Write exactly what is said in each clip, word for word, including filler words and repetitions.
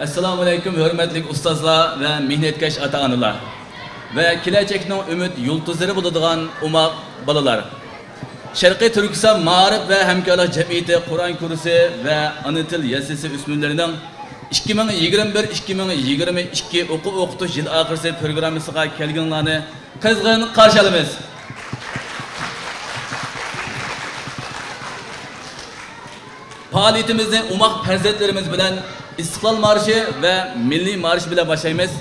ئەسسالامۇئەلەيكۇم، ھۆرمەتلىك ئۇستازلار ۋە مېھنەتكەش ئاتا-ئانىلار ۋە كېلەچەكنىڭ ئۈمىد يۇلتۇزلىرى بولىدىغان ئوماق بالىلار! شەرقىي تۈركىستان مائارىپ ۋە ھەمكارلىق جەمئىيىتى قۇرئان كۇرسى ۋە ئانا تىل يەسلىسى ئۆسمۈرلىرىنىڭ ئىككى مىڭ يىگىرمە بىر، ئىككى مىڭ يىگىرمە ئىككى ئوقۇ ئوقۇتۇش يىل ئاخىرسى پروگراممىسىغا كەلگىنىڭلارنى قىزغىن قارشى ئالىمىز. پائالىيىتىمىزنى ئوماق پەرزەنتلىرىمىز بىلەن ئىستىقلال مارشى ۋە مىللىي مارش بىلەن باشلايمىز.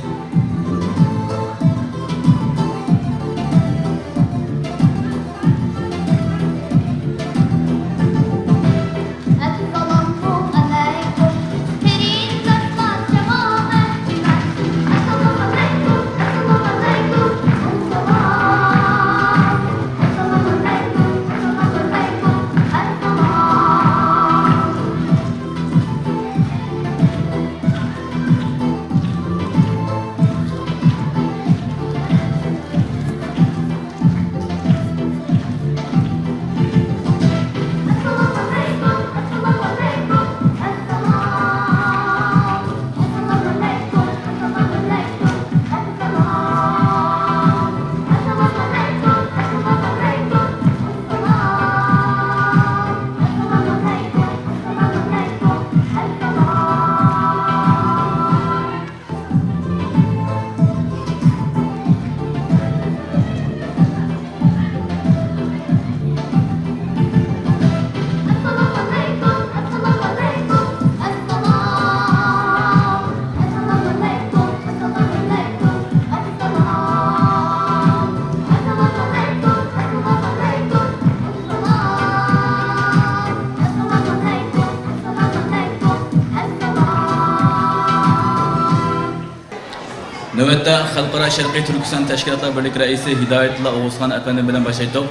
نۆۋەتتە خەلقئارا شەرقىي تۈركىستان تەشكىلاتلار بىرلىكى رەئىسى ھىدايەتۇللا ئوغۇزخان ئەپەندىم بىلەن باشلايتتۇق.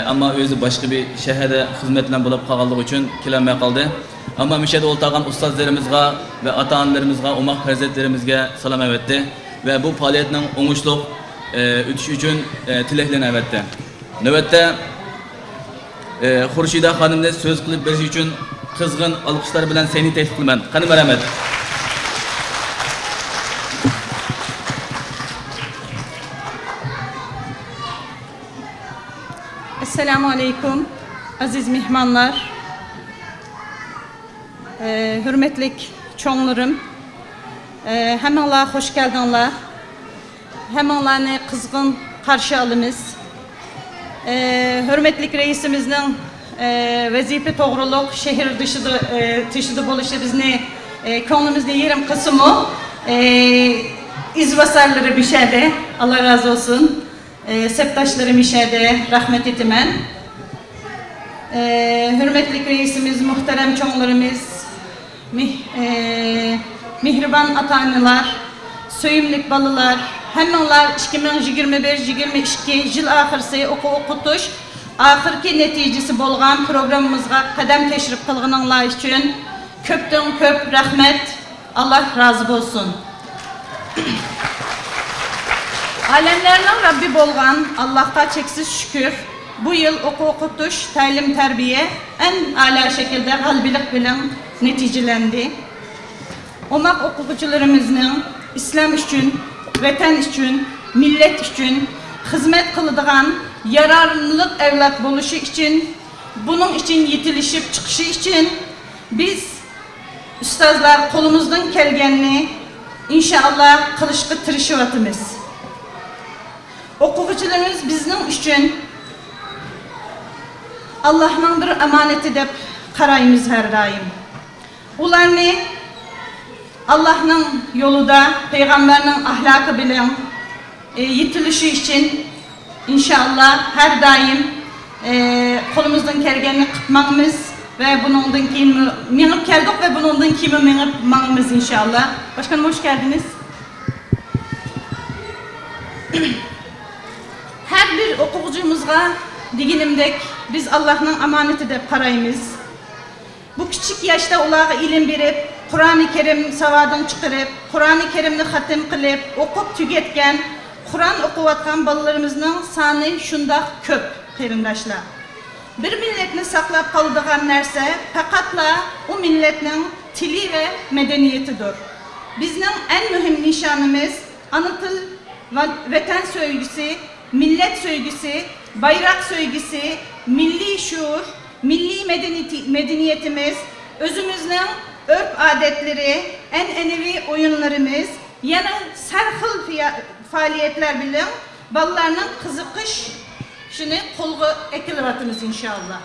ئەمما ئۆزى باشقا بىر شەھەردە خىزمەت بىلەن بولۇپ قالغانلىقى ئۈچۈن كېلەلمەي قالدى. ئەمما مۇشۇ يەردە ئولتۇرغان ئۇستازلىرىمىزغا ۋە ئاتا-ئانىلىرىمىزغا، ئوماق پەرزەنتلىرىمىزگە سالام ئەۋەتتى ۋە بۇ پائالىيەتنىڭ ئوڭۇشلۇق، ئە، ئۆتۈشى ئۈچۈن، ئە، تىلەكلىرىنى ئەۋەتتى. نۆۋەتتە، ئە، خۇرشىدە خانىمنى سۆز قىلىپ بېرىشى ئۈچۈن قىزغىن ئالقىشلار بىلەن سەھنىگە تەكلىپ قىلىمەن. قېنى، مەرھەمەت. ئەسسالامۇ ئەلەيكۇم، ئەزىز مېھمانلار، ئە، ھۆرمەتلىك چوڭلىرىم، ئە، ھەممىڭلار خوش كەلدىڭلار. ھەممىڭلارنى قىزغىن قارشى ئالىمىز. ئە، ھۆرمەتلىك رەئىسىمىزنىڭ، ئە، ۋەزىپە توغرۇلۇق شەھەر دېشىدا، ئە، تېشىدا بولۇشى بىزنى، ئە، كۆڭلىمىزنى يېرىم قىلسىمۇ، ئە، ئىزباسارلىرى مۇشەدە، ئاللا رازى بولسۇن. ئە، سەپداشلىرىم مۇشەدە، رەھمەت ئېيتىمەن. ئە، ھۆرمەتلىك رەئىسىمىز، مۇھتەرەم چوڭلىرىمىز، مېھ-، ئە، مېھرىبان ئاتا-ئانىلار، سۆيۈملۈك بالىلار، ھەممىڭلار ئىككى مىڭ يىگىرمە بىر يىگىرمە ئىككى يىل ئاخىرسى ئوقۇ ئوقۇتۇش ئاخىرقى نەتىجىسى بولغان پروگراممىمىزغا قەدەم تەشرىپ قىلغىنىڭلار ئۈچۈن كۆپتىن كۆپ رەھمەت. ئاللا رازى بولسۇن. ئالەملەرنىڭ رەببى بولغان ئاللاھقا چەكسىز شۈكۈر، بۇ يىل ئوقۇ ئوقۇتۇش، تەلىم تەربىيە ئەڭ ئالىي شەكىلدە غەلىبىلىك بىلەن نەتىجىلەندى. ئوماق ئوقۇغۇچىلىرىمىزنىڭ ئىسلام ئۈچۈن، ۋەتەن ئۈچۈن، مىللەت ئۈچۈن خىزمەت قىلىدىغان ياراملىق ئەۋلاد بولۇشى ئۈچۈن، بۇنىڭ ئۈچۈن يېتىلىشىپ چىقىشى ئۈچۈن بىز ئۇستازلار قولىمىزدىن كەلگەننى ئىنشائاللا قىلىشقا تىرىشىۋاتىمىز. ئوقۇغۇچىلىرىمىز بىزنىڭ ئۈچۈن ئاللاھنىڭ بىر ئامانىتى دەپ قارايمىز ھەر دائىم. ئۇلارنى ئاللاھنىڭ يولىدا، پەيغەمبەرنىڭ ئەخلاقى بىلەن، ئى، يېتىلىشى ئۈچۈن ئىنشائاللا ھەر دائىم، ئى، قولىمىزدىن كەلگەننى قىلىپ ماڭىمىز ۋە بۇنىڭدىن كېيىن مېڭىپ كەلدۇق ۋە بۇنىڭدىن كېيىنمۇ مېڭىپ ماڭىمىز ئىنشائاللا. باشقانىم، خوش كەلدىڭىز. ھەر بىر ئوقۇغۇچىمىزغا دېگىنىمدەك، بىز ئاللاھنىڭ ئامانىتى دەپ قارايمىز. بۇ كىچىك ياشتا ئۇلارغا ئىلىم بېرىپ، قۇرئانى كەرىم ساۋادىنى چىقىرىپ، قۇرئانى كەرىمنى خەتىم قىلىپ، ئوقۇپ تۈگەتكەن، قۇرئان ئوقۇۋاتقان بالىلىرىمىزنىڭ سانى شۇنداق كۆپ، قېرىنداشلار. بىر مىللەتنى ساقلاپ قالىدىغان نەرسە پەقەتلا ئۇ مىللەتنىڭ تىلى ۋە مەدەنىيىتىدۇر. بىزنىڭ ئەڭ مۇھىم نىشانىمىز ئانا تىل ۋە ۋەتەن سۆيگۈسى، مىللەت سۆيگۈسى، بايراق سۆيگۈسى، مىللىي شوئار، مىللىي مەدەنىيىتى، مەدەنىيىتىمىز، ئۆزىمىزنىڭ ئۆرپ-ئادەتلىرى، ئەنئەنىۋى ئويۇنلىرىمىز، يەنە سەرخىل پىيا-، پائالىيەتلەر بىلەن بالىلارنىڭ قىزىقىشىنى قولغا ئەكېلىۋاتىمىز، ئىنشائاللا.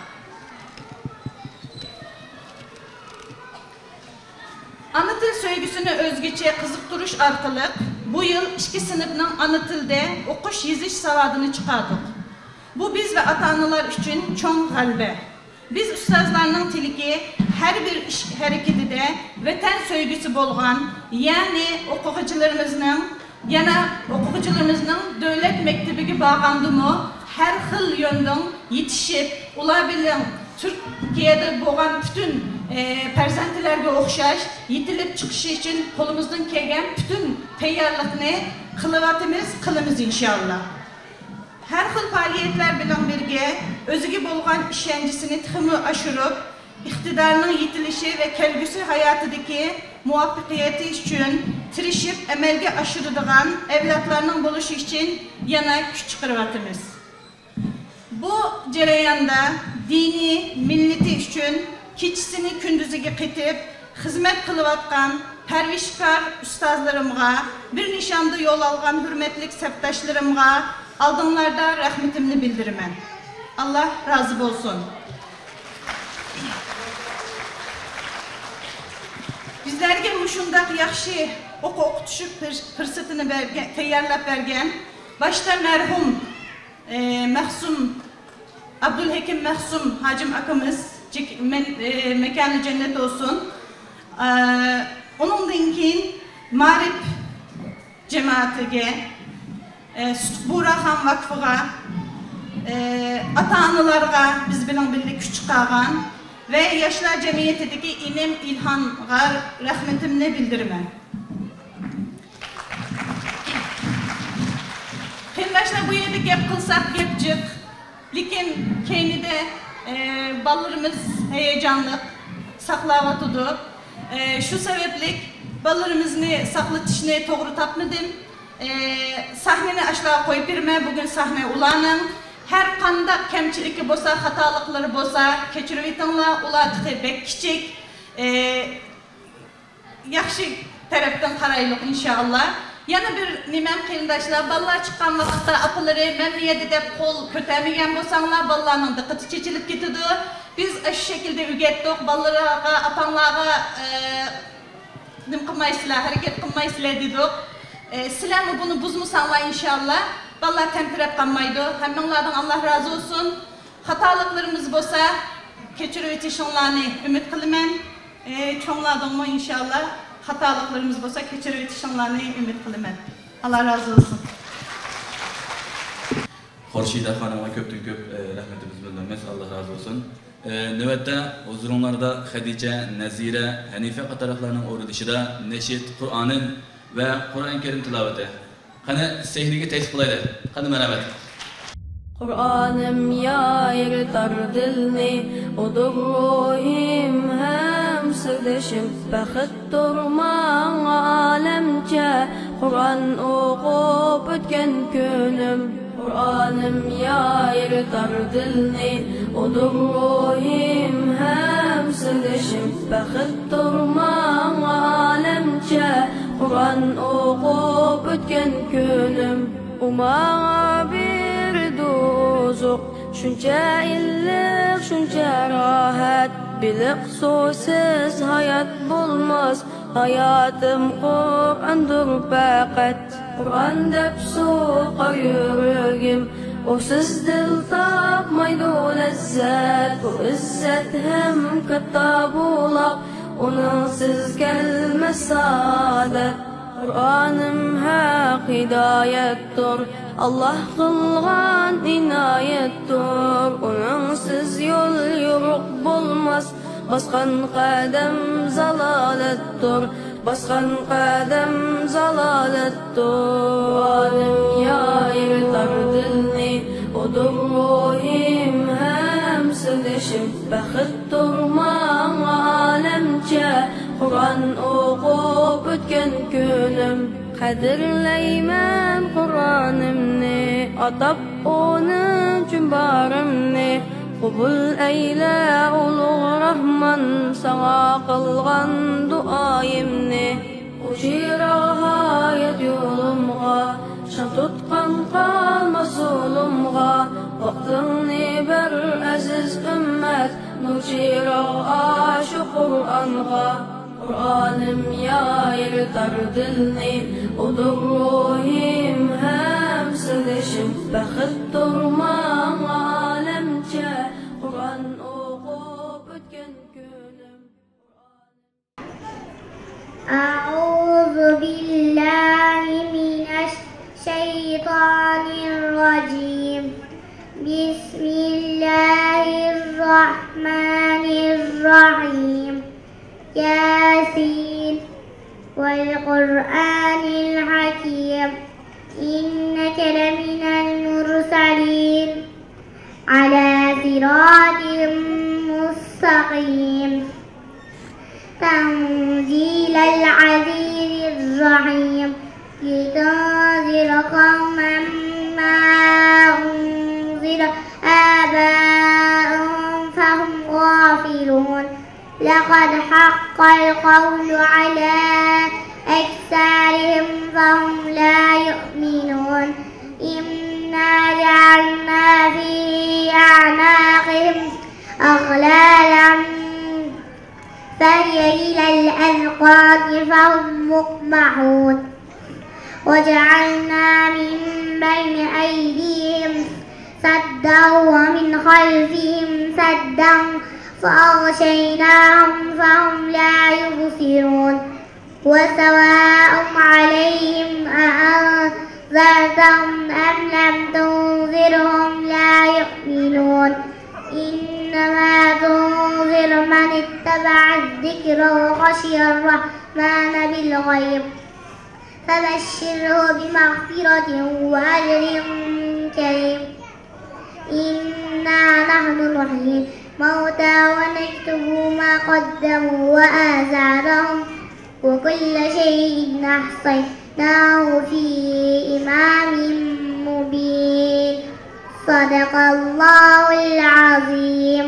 ئانا تىل سۆيگۈسىنى ئۆزگىچە قىزىقتۇرۇش ئارقىلىق بۇ يىل ئىككى سىنىپنىڭ ئانا تىلدە ئوقۇش يېزىش ساۋادىنى چىقاردۇق. بۇ بىز ۋە ئاتا-ئانىلار ئۈچۈن چوڭ غەلىبە. بىز ئۇستازلارنىڭ تىلىكى ھەر بىر ئىش ھەرىكىتىدە ۋەتەن سۆيگۈسى بولغان، يەنى ئوقۇغۇچىلىرىمىزنىڭ، يەنە ئوقۇغۇچىلىرىمىزنىڭ دۆلەت مەكتىپىگە بارغاندىمۇ ھەر خىل يۆندىن يېتىشىپ، ئۇلار بىلەن تۈركىيەدە بولغان پۈتۈن، ئە، پەرزەنتلەرگە ئوخشاش يېتىلىپ چىقىشى ئۈچۈن قولىمىزدىن كەلگەن پۈتۈن تەييارلىقنى قىلىۋاتىمىز، قىلىمىز ئىنشائاللا. ھەر خىل پائالىيەتلەر بىلەن بىرگە ئۆزىگە بولغان ئىشەنچىسىنى تېخىمۇ ئاشۇرۇپ، ئىقتىدارىنىڭ يېتىلىشى ۋە كەلگۈسى ھاياتىدىكى مۇۋەپپەقىيىتى ئۈچۈن تىرىشىپ ئەمەلگە ئاشۇرىدىغان ئەۋلادلارنىڭ بولۇشى ئۈچۈن يەنە كۈچ چىقىرىۋاتىمىز. بۇ جەرياندا دىنى، مىللىتى ئۈچۈن كېچىسىنى كۈندۈزىگە قېتىپ خىزمەت قىلىۋاتقان پەرۋىشكار ئۇستازلىرىمغا، بىر نىشاندا يول ئالغان ھۆرمەتلىك سەپداشلىرىمغا ئالدىڭلاردا رەھمىتىمنى بىلدۈرىمەن. ئاللا رازى بولسۇن. بىزلەرگە مۇشۇنداق ياخشى ئوقۇ ئوقۇتۇش پىر-، پۇرسىتىنى بەرگەن، تەييارلاپ بەرگەن باشتا مەرھۇم ئى، مەخسۇم، ئابدۇلھېكىم مەخسۇم ھاجىم ئاكىمىز، جېك-، مەن-، ئى، مەكانى جەننەت بولسۇن. ئى، ئۇنىڭدىن كېيىن مائارىپ جامائىتىگە، ئى، سۈتۈك بۇغراخان ۋاقفىغا، ئى، ئاتا-ئانىلارغا، بىز بىلەن بىللە كۈچ چىقارغان ۋە ياشلار جەمئىيىتىدىكى ئىنىم ئىلھامغا رەھمىتىمنى بىلدۈرىمەن. قېرىنداشلار، بۇ يەردە گەپ قىلساق گەپ جىق، لېكىن كەينىدە، ئە، بالىلىرىمىز ھەيجانلىق ساقلاۋاتىدۇ. ئە، شۇ سەۋەبلىك بالىلىرىمىزنى ساقلىتىشنى توغرا تاپمىدىم. ئە، سەھنىنى ئاشۇلارغا قويۇپ بېرىمەن. بۈگۈن سەھنە ئۇلارنىڭ. ھەر قانداق كەمچىلىكى بولسا، خاتالىقلىرى بولسا، كەچۈرۈۋېتىڭلار. ئۇلار تېخى بەك كىچىك. ئە، ياخشى تەرەپتىن قارايلۇق، ئىنشائاللا. يەنە بىر نېمەم، قېرىنداشلار، بالىلار چىققان ۋاقىتتا ئاپىلىرى، مەن بۇ يەردە دەپ قول كۆتەرمىگەن بولساڭلار، بالىلارنىڭ دىققىتى چېچىلىپ كېتىدۇ. بىز ئاشۇ شەكىلدە ئۆگەتتۇق، بالىلارغا، ئاپاڭلارغا، ئە، نېمە قىلمايسىلەر، ھەرىكەت قىلمايسىلەر دېدۇق. ئە، سىلەرمۇ بۇنى بۇزمىساڭلار، ئىنشائاللا، بالىلار تەمتىرەپ قالمايدۇ. ھەممىڭلاردىن ئاللا رازى بولسۇن. خاتالىقلىرىمىز بولسا، كەچۈرۈۋېتىشىڭلارنى ئۈمىد قىلىمەن. ئى، چوڭلاردىنمۇ ئىنشائاللا خاتالىقلىرىمىز بولسا، كەچۈرۈۋېتىشىڭلارنى ئۈمىد قىلىمەن. ئاللا رازى بولسۇن. خورشىدە خانىمغا كۆپتىن كۆپ، ئى، رەھمىتىمىزنى بىلدۈرىمىز. ئاللا رازى بولسۇن. ئى، نۆۋەتتە ھۇزۇرۇڭلاردا خەدىچە، نەزىرە، ھەنىفە قاتارلىقلارنىڭ ئورۇنلىشىدا نەشىد، قۇرئانىم ۋە قۇرئان كەرىم تىلاۋىتى. قېنى، سەھنىگە تەكلىپ قىلايلى. قېنى، مەرھەمەت. قۇرئانىم يايرىتار دىلنى، ئۇدۇر روھىم ھەم سىردىشىم. بەختتۇر ماڭا ئالەمچە، قۇرئان ئوقۇپ ئۆتكەن كۈنۈم. قۇرئانىم يايرىتار دىلنى، ئۇدۇر روھىم ھەم سىردىشىم. بەختتۇر ماڭا ئالەمچە، قۇرئان ئوقۇپ ئۆتكەن كۈنۈم. ئۇ ماڭا بېرىدۇ ئوزۇق، شۇنچە ئىللىق، شۇنچە راھەت. بىلىق سۇسىز ھايات بولماس، ھاياتىم قۇرئاندۇر پەقەت. قۇرئان دەپ سوقار يۈرىكىم، ئۇسىز دىل تاپمايدۇ لەززەت. بۇ ئىززەت ھەم كاتتا بۇلاق، ئۇنىڭسىز كەلمەس سائادەت. قۇرئانىم ھەق ھىدايەتتۇر، ئاللا قىلغان ئىنايەتتۇر. ئۇنىڭسىز يول يورۇق بولماس، باسقان قەدەم زالالەتتۇر، باسقان قەدەم زالالەتتۇر. ئالەم يايرىتار دىلنى، ئۇدۇر روھىم ھەم سىردىشىم. بەختتۇر ماڭا ئالەمچە، قۇرئان ئوقۇپ ئۆتكەن كۆڭلۈم، قەدىرلەيمەن قۇرئانىمنى، ئاتاپ ئونىنچى بارىمنى. قوبۇل ئەيلە ئۇلۇغ راھمان، ساڭا قىلغان دۇئايىمنى. ئۇ چىراغ ھايات يولۇمغا، شام تۇتقان قالماس يولۇمغا. ۋاقتىڭنى بەر ئەزىز ئۈممەت، نۇر چىراغ ئاشۇ قۇرئانغا. قۇرئانىم يايار تار دىلنى، ئۇدۇر روھىم ھەم سىردىشىم. بەختتۇر ماڭا ئالەمچە، قۇرئان ئوقۇپ ئۆتكەن كۈنۈم. أعوذ بالله من الشيطان الرجيم. بسم الله الرحمن الرحيم. ياسين. والقرآن الحكيم. إنك لمن المرسلين. على صراط مستقيم. تنزيل العزيز الرحيم. لتنذر قوما ما أنذر آباؤهم فهم غافلون. لقد حق القول على أكثرهم فهم لا يؤمنون. إنا جعلنا في أعناقهم أغلالا فهي إلى الأذقان فهم مقمحون. وجعلنا من بين أيديهم سدا ومن خلفهم سدا فأغشيناهم فهم لا يبصرون. وسواء عليهم أأنذرتهم أم لم تنذرهم لا يؤمنون. إنما تنذر من اتبع الذكر وخشي الرحمن بالغيب. فبشره بمغفرة وأجر كريم. إنا نحن نحيي الموتى ونكتب ما قدموا وآثارهم وكل شيء أحصيناه في إمام مبين. صدق الله العظيم.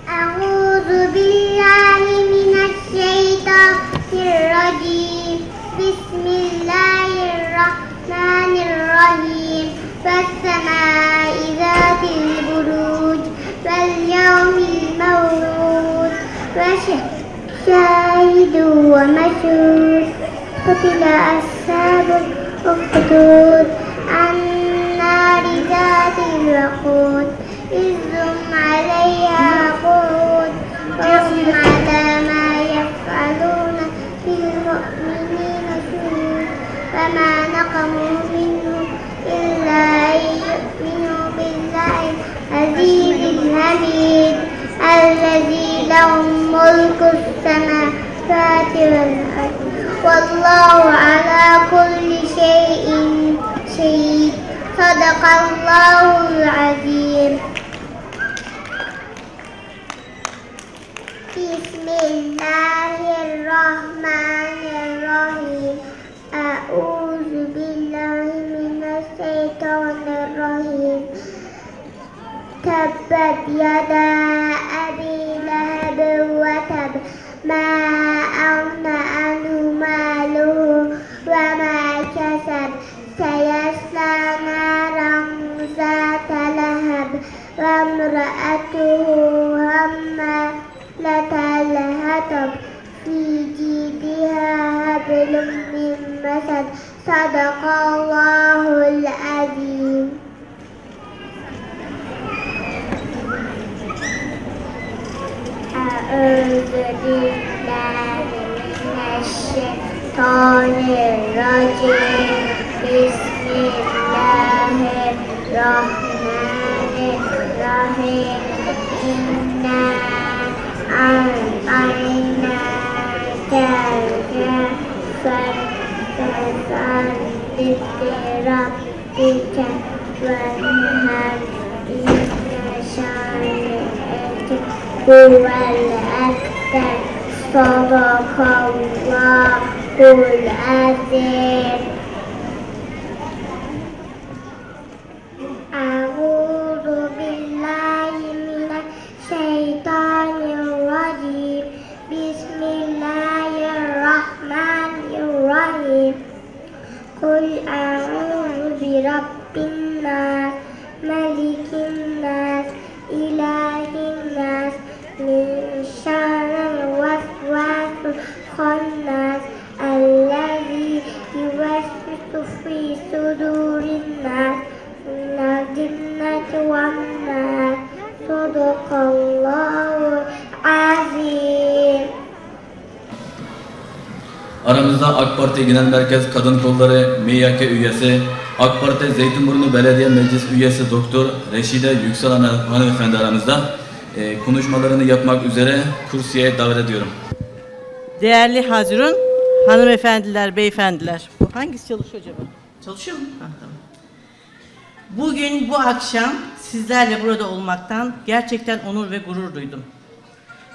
أعوذ بالله من الشيطان الرجيم. بسم الله الرحمن الرحيم. والسماء ذات البروج. واليوم الموعود. وشاهد ومشهود. قتل أصحاب الأخدود. النار ذات الوقود. إذ هم عليها قعود وهم على ما يفعلون بالمؤمنين شهود. وما نقموا منهم إلا أن يؤمنوا بالله العزيز الحميد الذي له ملك السماوات والأرض والله على كل شيء شهيد. صدق الله العظيم. بسم الله الرحمن الرحيم. أعوذ بالله من الشيطان الرجيم. تبت يدا أبي لهب وتب. ما أغنى عنه ماله وما كسب. سيصلى نارا ذات لهب وامرأته حمالة الحطب في جيدها حبل من مسد. صدق الله العظيم. أعوذ بالله من الشيطان الرجيم. بسم الله الرحمن الرحيم. إنا أعطيناك الكوثر. فصل لربك وانحر. إن شانئك هو الأبتر. صدق الله العظيم. أعوذ بالله من الشيطان الرجيم. بسم الله الرحمن الرحيم. قل أعوذ برب الناس، ملك الناس، إله الناس، من شر الوسواس الخناس، الذي يوسوس في صدور الناس، من الجنة والناس. صدق الله العظيم. ئارىمىزدا ئاك پارتىيە گېنېرال مەركەز كادىر كوللىرى، مىياكى ئۈيەسى، ئاك پارتىيە زەيتۇنبۇرنى بەلەدىيە مەجلىس ئۈيەسى دوكتور رەشىدە يۈكسەل ھەنىفەندى ئارىمىزدا، ئى، كونۇشمىلىرىنى ياپماق ئۈزرە كۇرسىيە داۋەت ئېدىيورۇم. Değerli Hazirun, hanımefendiler, beyefendiler. Bu hangisi çalışıyor acaba? Çalışıyor mu? Ha, tamam. Bugün bu akşam sizlerle burada olmaktan gerçekten onur ve gurur duydum.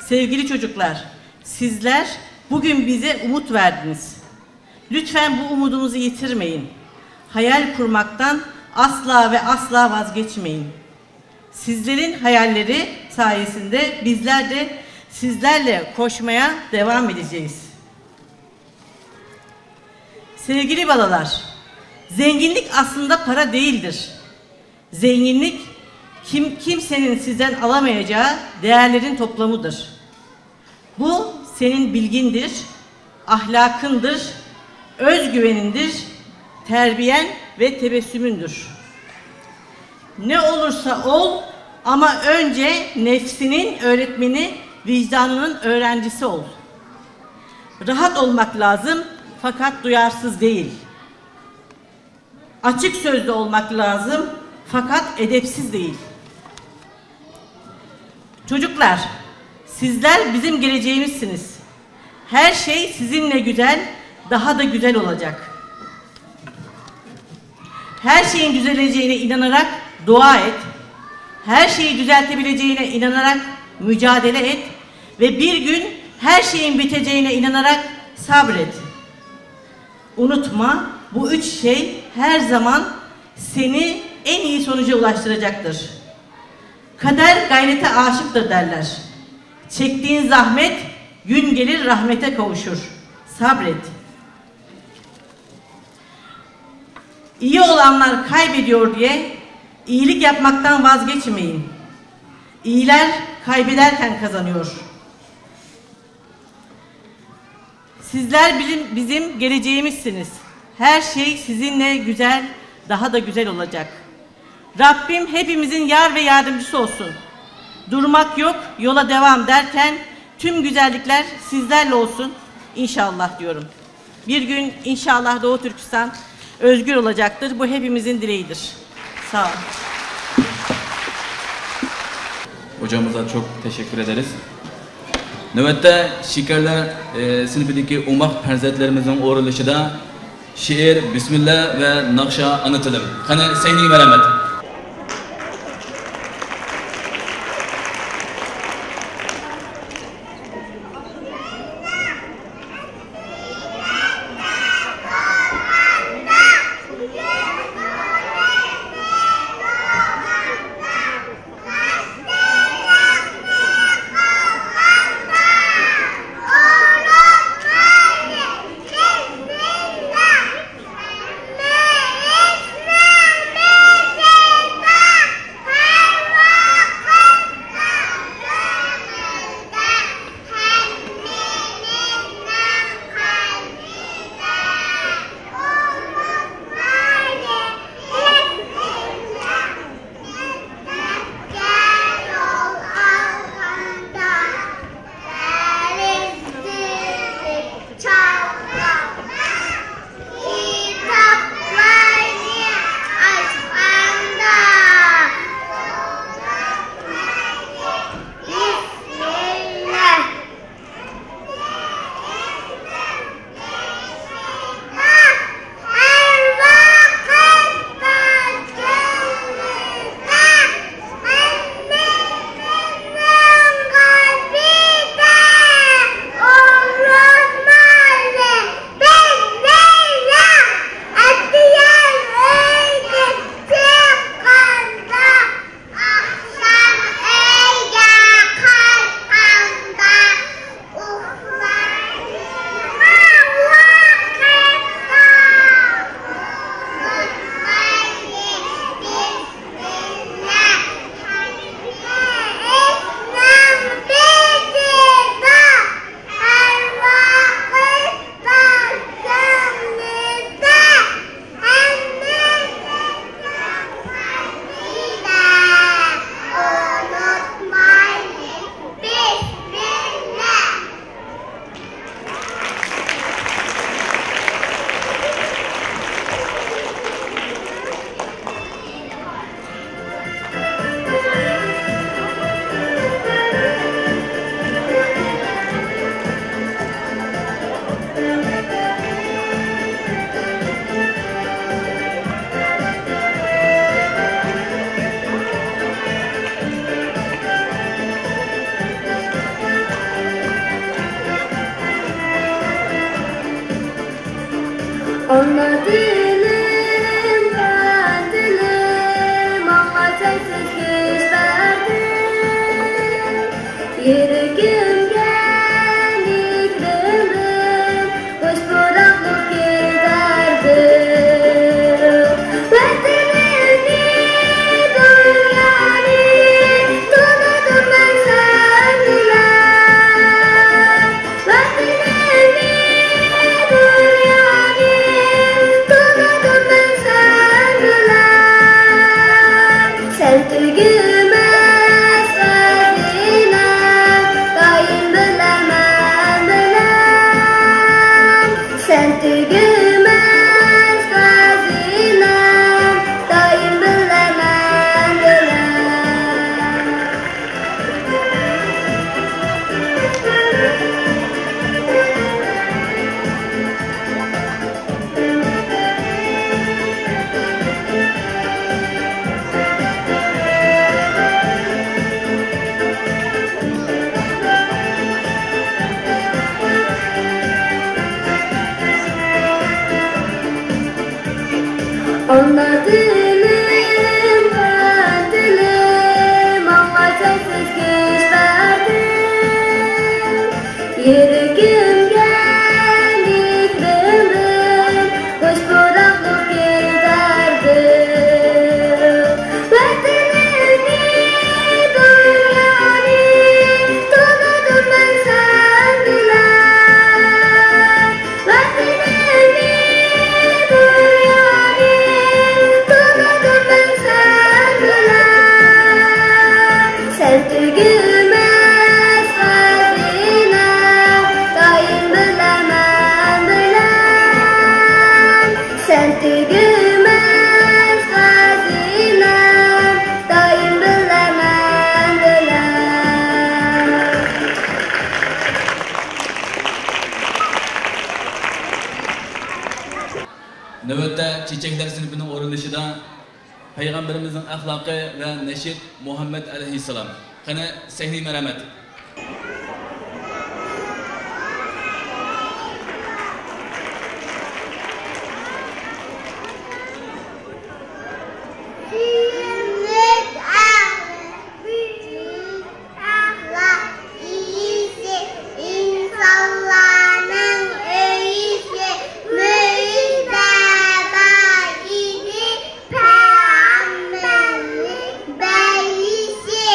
Sevgili çocuklar, sizler bugün bize umut verdiniz. Lütfen bu umudumuzu yitirmeyin. Hayal kurmaktan asla ve asla vazgeçmeyin. Sizlerin hayalleri sayesinde bizler de sizlerle koşmaya devam edeceğiz. Sevgili balalar, zenginlik aslında para değildir. Zenginlik kim, kimsenin sizden alamayacağı değerlerin toplamıdır. Bu senin bilgindir, ahlakındır, özgüvenindir, terbiyen ve tebessümündür. Ne olursa ol, ama önce nefsinin öğretmeni, vicdanının öğrencisi ol. Rahat olmak lazım, fakat duyarsız değil. Açık sözlü olmak lazım, fakat edepsiz değil. Çocuklar, sizler bizim geleceğimizsiniz. Her şey sizinle güzel, daha da güzel olacak. Her şeyin düzeleceğine inanarak dua et. Her şeyi düzeltebileceğine inanarak mücadele et. Ve bir gün her şeyin biteceğine inanarak sabret. Unutma, bu üç şey her zaman seni en iyi sonuca ulaştıracaktır. Kader gayrete aşıktır derler. Çektiğin zahmet gün gelir rahmete kavuşur. Sabret. İyi olanlar kaybediyor diye iyilik yapmaktan vazgeçmeyin. İyiler kaybederken kazanıyor. Sizler bizim, bizim geleceğimizsiniz. Her şey sizinle güzel, daha da güzel olacak. Rabbim hepimizin yar ve yardımcısı olsun. Durmak yok, yola devam derken tüm güzellikler sizlerle olsun inşallah diyorum. Bir gün inşallah Doğu Türkistan özgür olacaktır. Bu hepimizin dileğidir. Sağ olun. Hocamıza çok teşekkür ederiz. نۆۋەتتە شېكەرلەر، ئى، سىنىپىدىكى ئوماق پەرزەنتلىرىمىزنىڭ ئورۇنلىشىدا شېئىر، بىسمىللا ۋە ناخشا ئانا تىلىم. قېنى، سەھنىگە مەرھەمەت. پەيغەمبىرىمىزنىڭ ئەخلاقى ۋە نەشىد مۇھەممەد ئەلەيھىسسالام. قېنى، سەھنىگە مەرھەمەت. سۆيۈملۈك ئەخلاق، بۈيۈك ئەخلاق ئىگىسى، ئىنسانلارنىڭ ئۆيىسى، مۆجىزە بار ئىدى، پەيغەمبەرلىك بەلگىسى.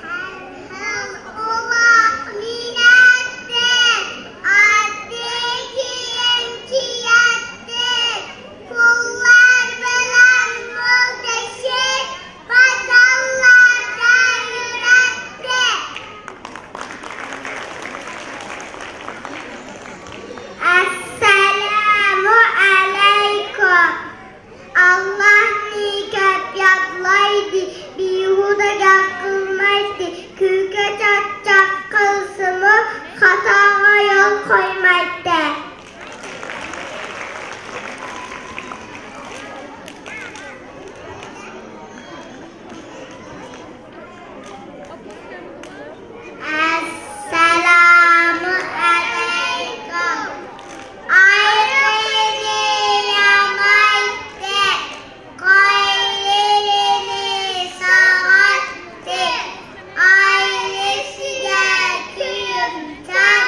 ھەر خىل ئۇلاق مىنەتتى، ئاتتى كېيىم كىيەتتى، پۇللار بىلەن مول تېشىپ، بازارلاردا يۈرەتتى. ئەسسالامۇ ئەلەيكۇم. ئاللاھنى كۆپ يادلايتتى، بىھۇدە گەپ قىلمايتتى، كۈلكە چاقچاق قىلسىمۇ، خاتاغا يول قويمايتتى. ئەسسالامۇ ئەلەيكۇم. ئايلىرىنى يامايتتى، قويلىرىنى ساغاتتى، ئائىلىسىگە كۆيۈمچان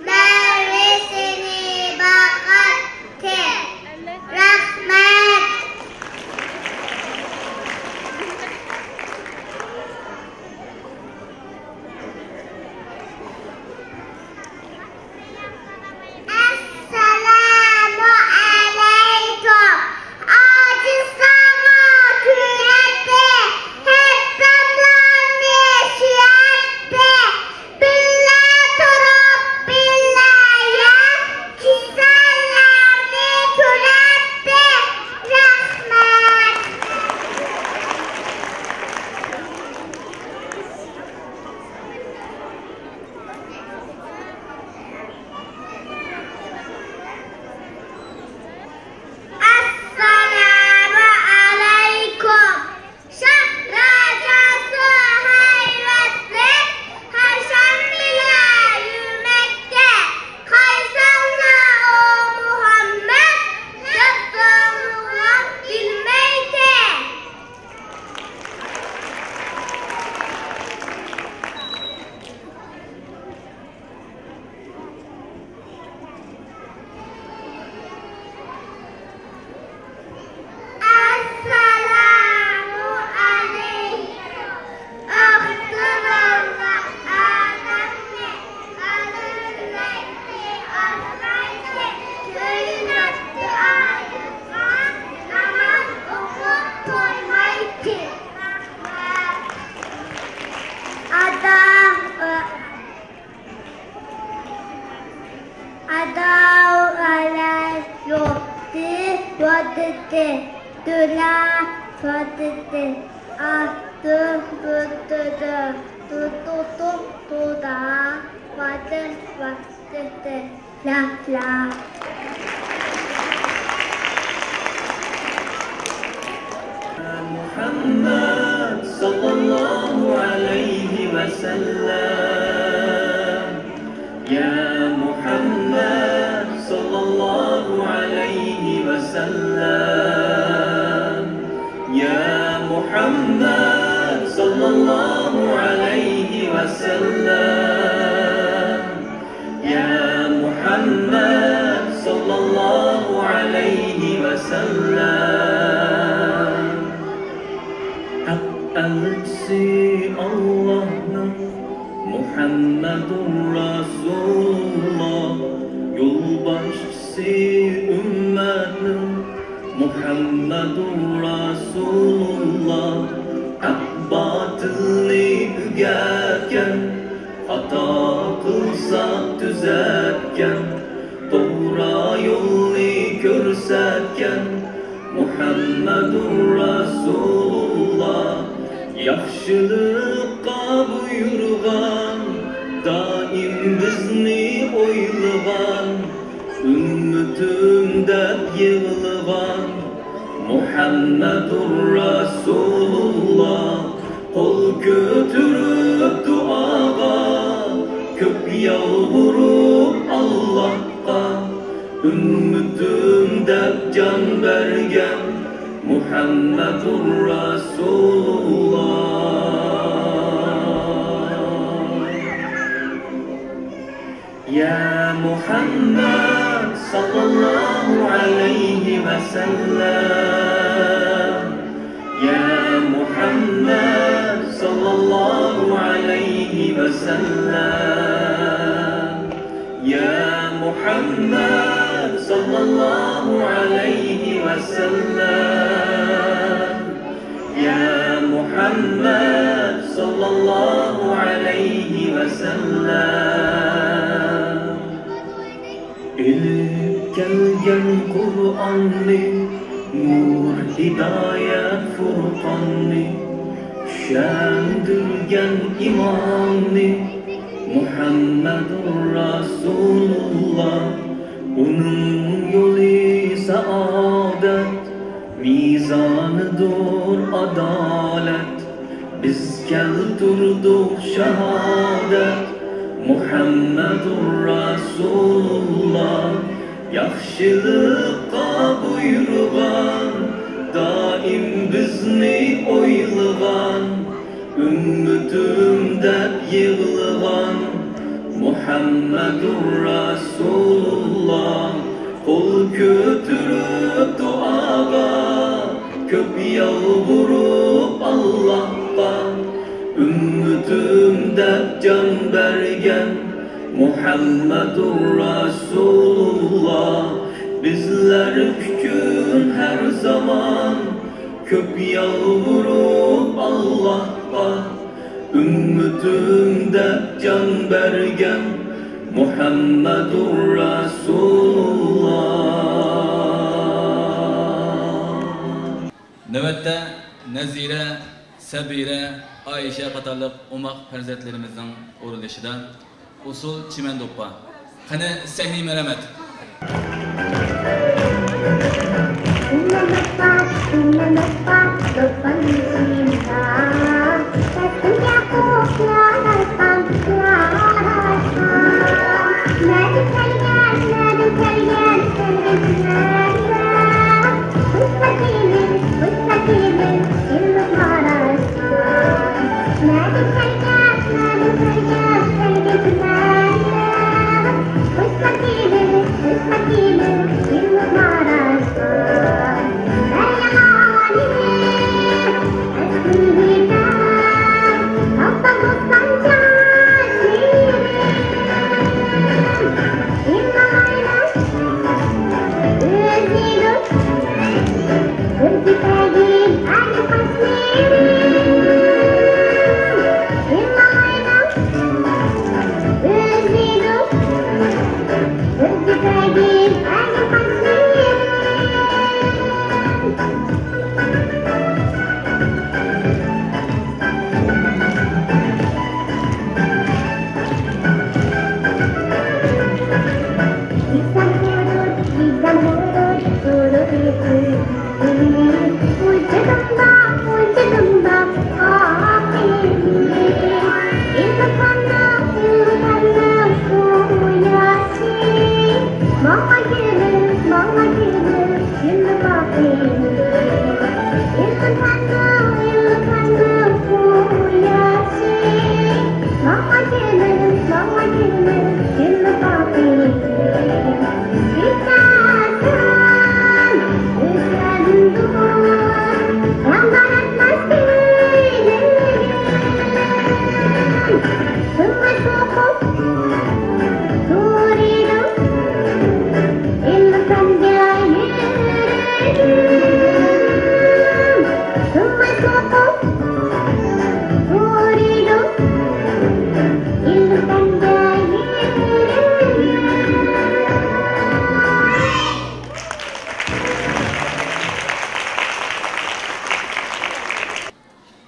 مەۋىسىنى باقاتتى. رەھمەت. ئەسسالامۇ ئەلەيكۇم. ئاچىسىغا كۈلەتتى، ھەپتەملەرنى سۆيەتتى. بىللە تۇرۇپ، بىللە يەپ، كېسەللەرنى كۆرەتتى. رەھمەت. ئەسسالامۇ ئەلەيكۇم. شاھ راجاسى ھەيۋەتلىك، ھەشەم بىلەن يۈرمەكتە. قايساڭلا ئۇ مۇھەممەد، دەپتۇ مۇھەممەد بىلمەيتتى. ئەسسالامۇ ئەلەيكۇم. ئاختۇرۇلغان ئادەمنى ئادەملەرگە ئاسرايتتى، كۆيۈنەتتى ئايرىلغان، ناماز ئوقۇپ قويمايتتى. ئادا، ئاداۋ ئەلەي يوتى ۋادىتى، دۇلا ۋادىتى، ئاتۇ بۇتۇدۇ، دۇدۇدۇ دۇدا، ۋادىت ۋادىتى، لا لا. محمد صلى الله عليه وسلم. يا محمد صلى الله عليه وسلم. يا محمد صلى الله عليه وسلم. يا محمد صلى الله عليه وسلم. ھەق ئەلچىسى ئاللاھنىڭ، مۇھەممەدۇر رەسۇلۇللاھ، يولباشچىسى ئۈممەتنىڭ، مۇھەممەدۇر رەسۇلۇللاھ. ھەق باتىلنى ئۆگەتكەن، خاتا قىلسا تۈزەتكەن، توغرا يولنى كۆرسەتكەن، مۇھەممەدۇر رەسۇلۇللاھ. ياخشىلىققا بۇيرۇغان، دائىم بىزنى ئويلىغان، ئۈممىتىم دەپ يىغلىغان مۇھەممەدۇر رەسۇلۇللا. قول كۆتۈرۈپ دۇئاغا، كۆپ يالۋۇرۇپ ئاللاھقا، ئۈممىتىم دەپ جان بەرگەن مۇھەممەدۇر رەسۇلۇللا. يا محمد صلى الله عليه وسلم، يا محمد صلى الله عليه وسلم، يا محمد صلى الله عليه وسلم، يا محمد صلى الله عليه وسلم. ئېلىپ كەلگەن قۇرئاننى، نۇر ھىدايەت فۇرقاننى، چۈشەندۈرگەن ئىمامنى، مۇھەممەدۇر رەسۇلۇللا. ئۇنىڭ يولى سائادەت، مىزانىدۇر ئادالەت. بىز كەلتۈردۇق شاھادەت، مۇھەممەدۇر رەسۇلۇللا. ياخشىلىققا بۇيرۇغان، دائىم بىزنى ئويلىغان، ئۈممىتىم دەپ يىغلىغان مۇھەممەدۇر رەسۇلۇللا. قول كۆتۈرۈپ دۇئاغا، كۆپ يالۋۇرۇپ ئاللاھقا، ئۈممىتىم دەپ جان بەرگەن مۇھەممەدۇر رەسۇلۇللا. بىزلەر ئۈچۈن ھەر زامان كۆپ يالۋۇرۇپ ئاللاھقا، ئۈممىتىم دەپ جان بەرگەن مۇھەممەدۇر رەسۇلۇللا. نۆۋەتتە نەزىرە، سەبىرە، ئائىشە قاتارلىق ئوماق پەرزەنتلىرىمىزنىڭ ئورۇنلىشىدا ئۇسسۇل چىمەن دوپپا. قېنى، سەھنىگە مەرھەمەت.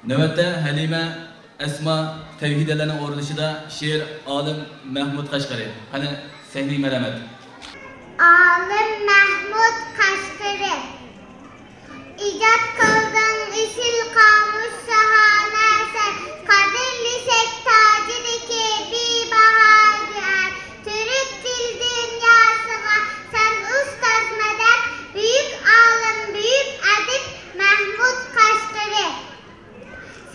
نۆۋەتتە ھەلىمە، ئەسما، تەۋھىدىيلەرنىڭ ئورۇنلىشىدا شېئىر ئالىم مەھمۇد قەشقىرى. قېنى، سەھنىگە مەرھەمەت. ئالىم مەھمۇد قەشقىرى. ئىجاد قىلدىڭ ئېسىل قامۇس شاھانە ئەسەر، قەدىرلىسەك تاجىدىكى بىباھا گۆھەر. تۈرك تىل دۇنياسىغا سەن ئۇستاز مەدەت، بۈيۈك ئالىم، بۈيۈك ئەدىب مەھمۇد قەشقىرى.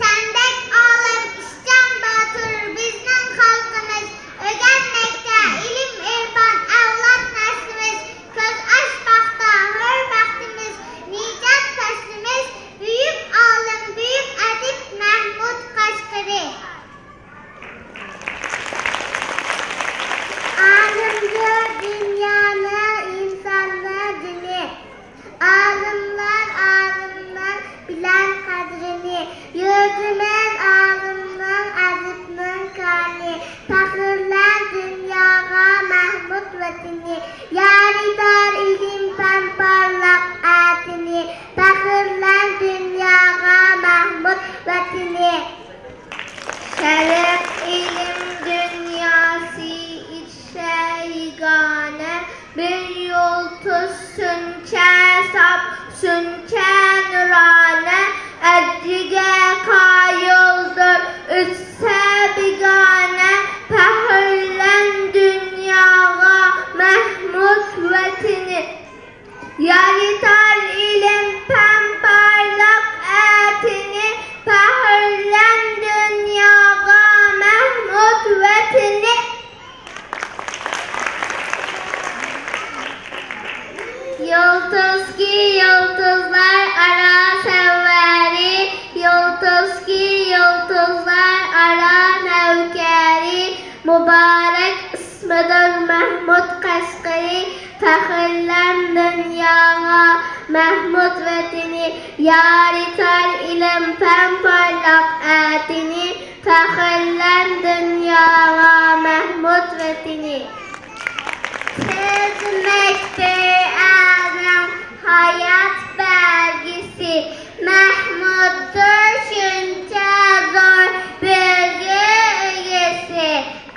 سەندەك ئالىم، ئىشچان، باتۇر بىزنىڭ خەلقىمىز. ئۆگەنمەكتە ئىلىم-ئېرپان ئەۋلاد نەسلىمىز. كۆز ئاچماقتا ھۆر بەختىمىز، نىجات پەسلىمىز. بۈيۈك ئالىم، بۈيۈك ئەدىب مەھمۇد قەشقىرى. ئالىمدۇر دۇنيانىڭ، ئىنساننىڭ جېنى. ئالىملار ئالىمنىڭ بىلەن قەدرىنى، يۈرىدىمىز ئالىمنىڭ، ئەدىبنىڭ كانى. پەخىرلەن دۇنياغا مەھمۇد ۋەتىنى، يارىتار ئىلىم-پەن پارلاق ئەتىنى. پەخىرلەن دۇنياغا مەھمۇد ۋەتىنى. شەرق ئىلىم دۇنياسى ئىچرە يېگانە، بىر يۇلتۇز شۇنچە ساپ، شۇنچە نۇرانە، ئەجرىگە قايىلدۇر ئۆتسە بىگانە. پەخىرلەن دۇنياغا مەھمۇد ۋەتىنى، يارىتار ئىلىم-پەن پارلاق ئەتىنى. پەخىرلەن دۇنياغا مەھمۇد ۋەتىنى. يۇلتۇزكى يۇلتۇزلار ئارا سەرۋەرى، يۇلتۇزكى يۇلتۇزلار ئارا نەۋكەرى، مۇبارەك ئىسمىدۇر مەھمۇد قەشقىرى. پەخىرلەن دۇنياغا مەھمۇد ۋەتىنى، يارىتار ئىلىم-پەن پارلاق ئەتىنى. پەخىرلەن دۇنياغا مەھمۇد ۋەتىنى. سۆزلىمەك بىر ئەرنىڭ ھايات بەلگىسى، مەھمۇدتۇر شۇنچە زور بىلگە ئىگىسى.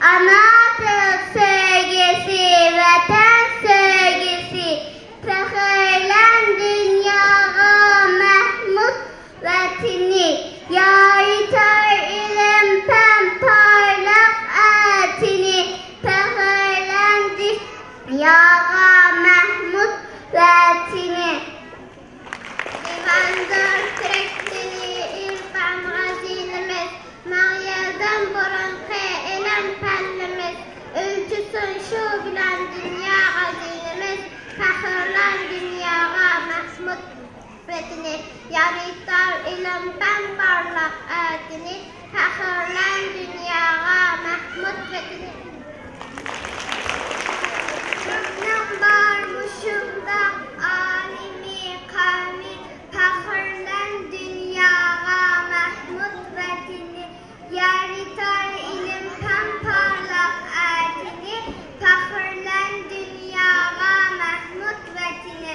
ئانا تىل سۆيگۈسى، ۋەتەن سۆيگۈسى، پەخىرلەن دۇنياغا مەھمۇد ۋەتىنى، يارىتار ئىلىم-پەن پارلاق ئەتىنى. پەخىرلەن دۇنياغا مەھمۇد ۋەتىنى. دىۋاندۇر تۈرك تىلى، ئىرفان خەزىنىمىز، مىڭ يىلدىن بۇرۇنقى ئىلىم-پەنىمىز، ئۆلچىسۇن شۇ بىلەن دۇنيا خەزىنىمىز. پەخىرلەن دۇنياغا مەھمۇد ۋەتىنى، يارىتار ئىلىم-پەن پارلاق ئەتىنى. پەخىرلەن دۇنياغا مەھمۇد ۋەتىنى. تۈركنىڭ بار مۇشۇنداق ئالىمى قەۋمى، پەخىرلەن دۇنياغا مەھمۇد ۋەتىنى. يارىتار ئىلىم-پەن پارلاق ئەتىنى، پەخىرلەن دۇنياغا مەھمۇد ۋەتىنى.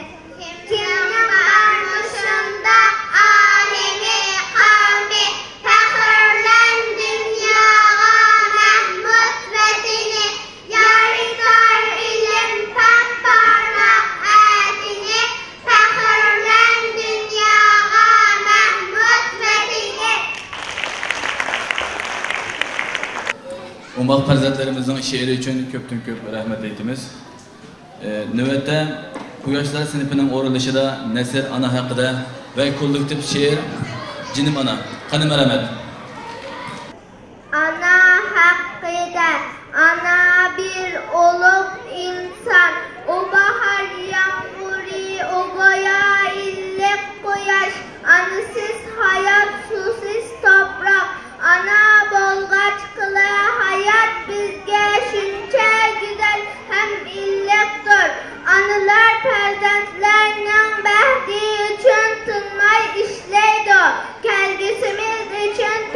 كىمنىڭ بار مۇشۇنداق ئالىمى قەۋمى، پەخىرلەن دۇنياغا مەھمۇد ۋەتىنى. يارىتار ئىلىم-پەن پارلاق ئەتىنى، پەخىرلەن دۇنياغا مەھمۇد ۋەتىنى. ئوماق پەرزەنتلىرىمىزنىڭ شېئىرى ئۈچۈن كۆپتىن كۆپ رەھمەت ئېيتىمىز. ئى، نۆۋەتتە قۇياشلار سىنىپىنىڭ ئورۇنلىشىدا نەسر ئانا ھەققىدە ۋە كوللېكتىپ شېئىر جېنىم ئانا. قېنى مەرھەمەت. ئانا ھەققىدە. ئانا بىر ئۇلۇغ ئىنسان، ئۇ باھار يامغۇرى، ئۇ گويا ئىللىق قۇياش. ئانىسىز ھايات، سۇسىز توپراق. ئانا بولغاچقىلا ھايات بىزگە شۇنچە گۈزەل ھەم ئىللىقتۇر. ئانىلار پەرزەنتلەرنىڭ بەختى ئۈچۈن تىنماي ئىشلەيدۇ. كەلگۈسىمىز ئۈچۈن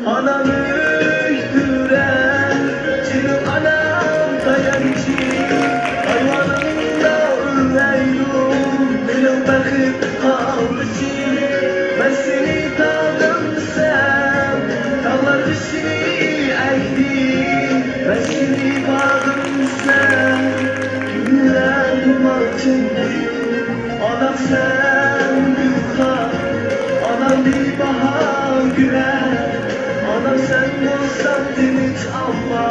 ئانام ئۆي تۆرە، جېنىم ئانام تايانچى، ئايۋانىڭدا ئۆرلەيدۇ، مېنىڭ بەخت قامۇچى. مەن سېنى تاغىمسەن، تاغلار بېشىنى ئەگدى، مەن سېنى باغىمسەن، كۈنلەر ماڭچىلدى. ئانام سەن گۈلخان، ئانام بىباھا گۈلەر، ئانام سەن بولساڭ تىنچ ئالما،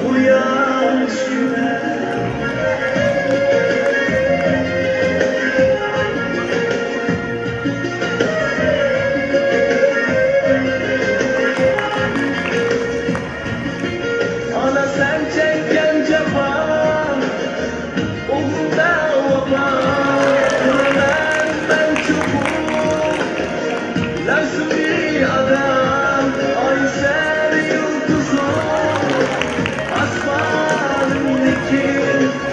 بۇ ياش يۈرەك. ئانا سەن چەككەن جاپا، ئوغلۇڭدا ۋاپا، قىلىمەن مەن چوقۇم لازىمنى ئادا. ئاي سەن يۇلتۇزۇم، ئاسمانىمدىكى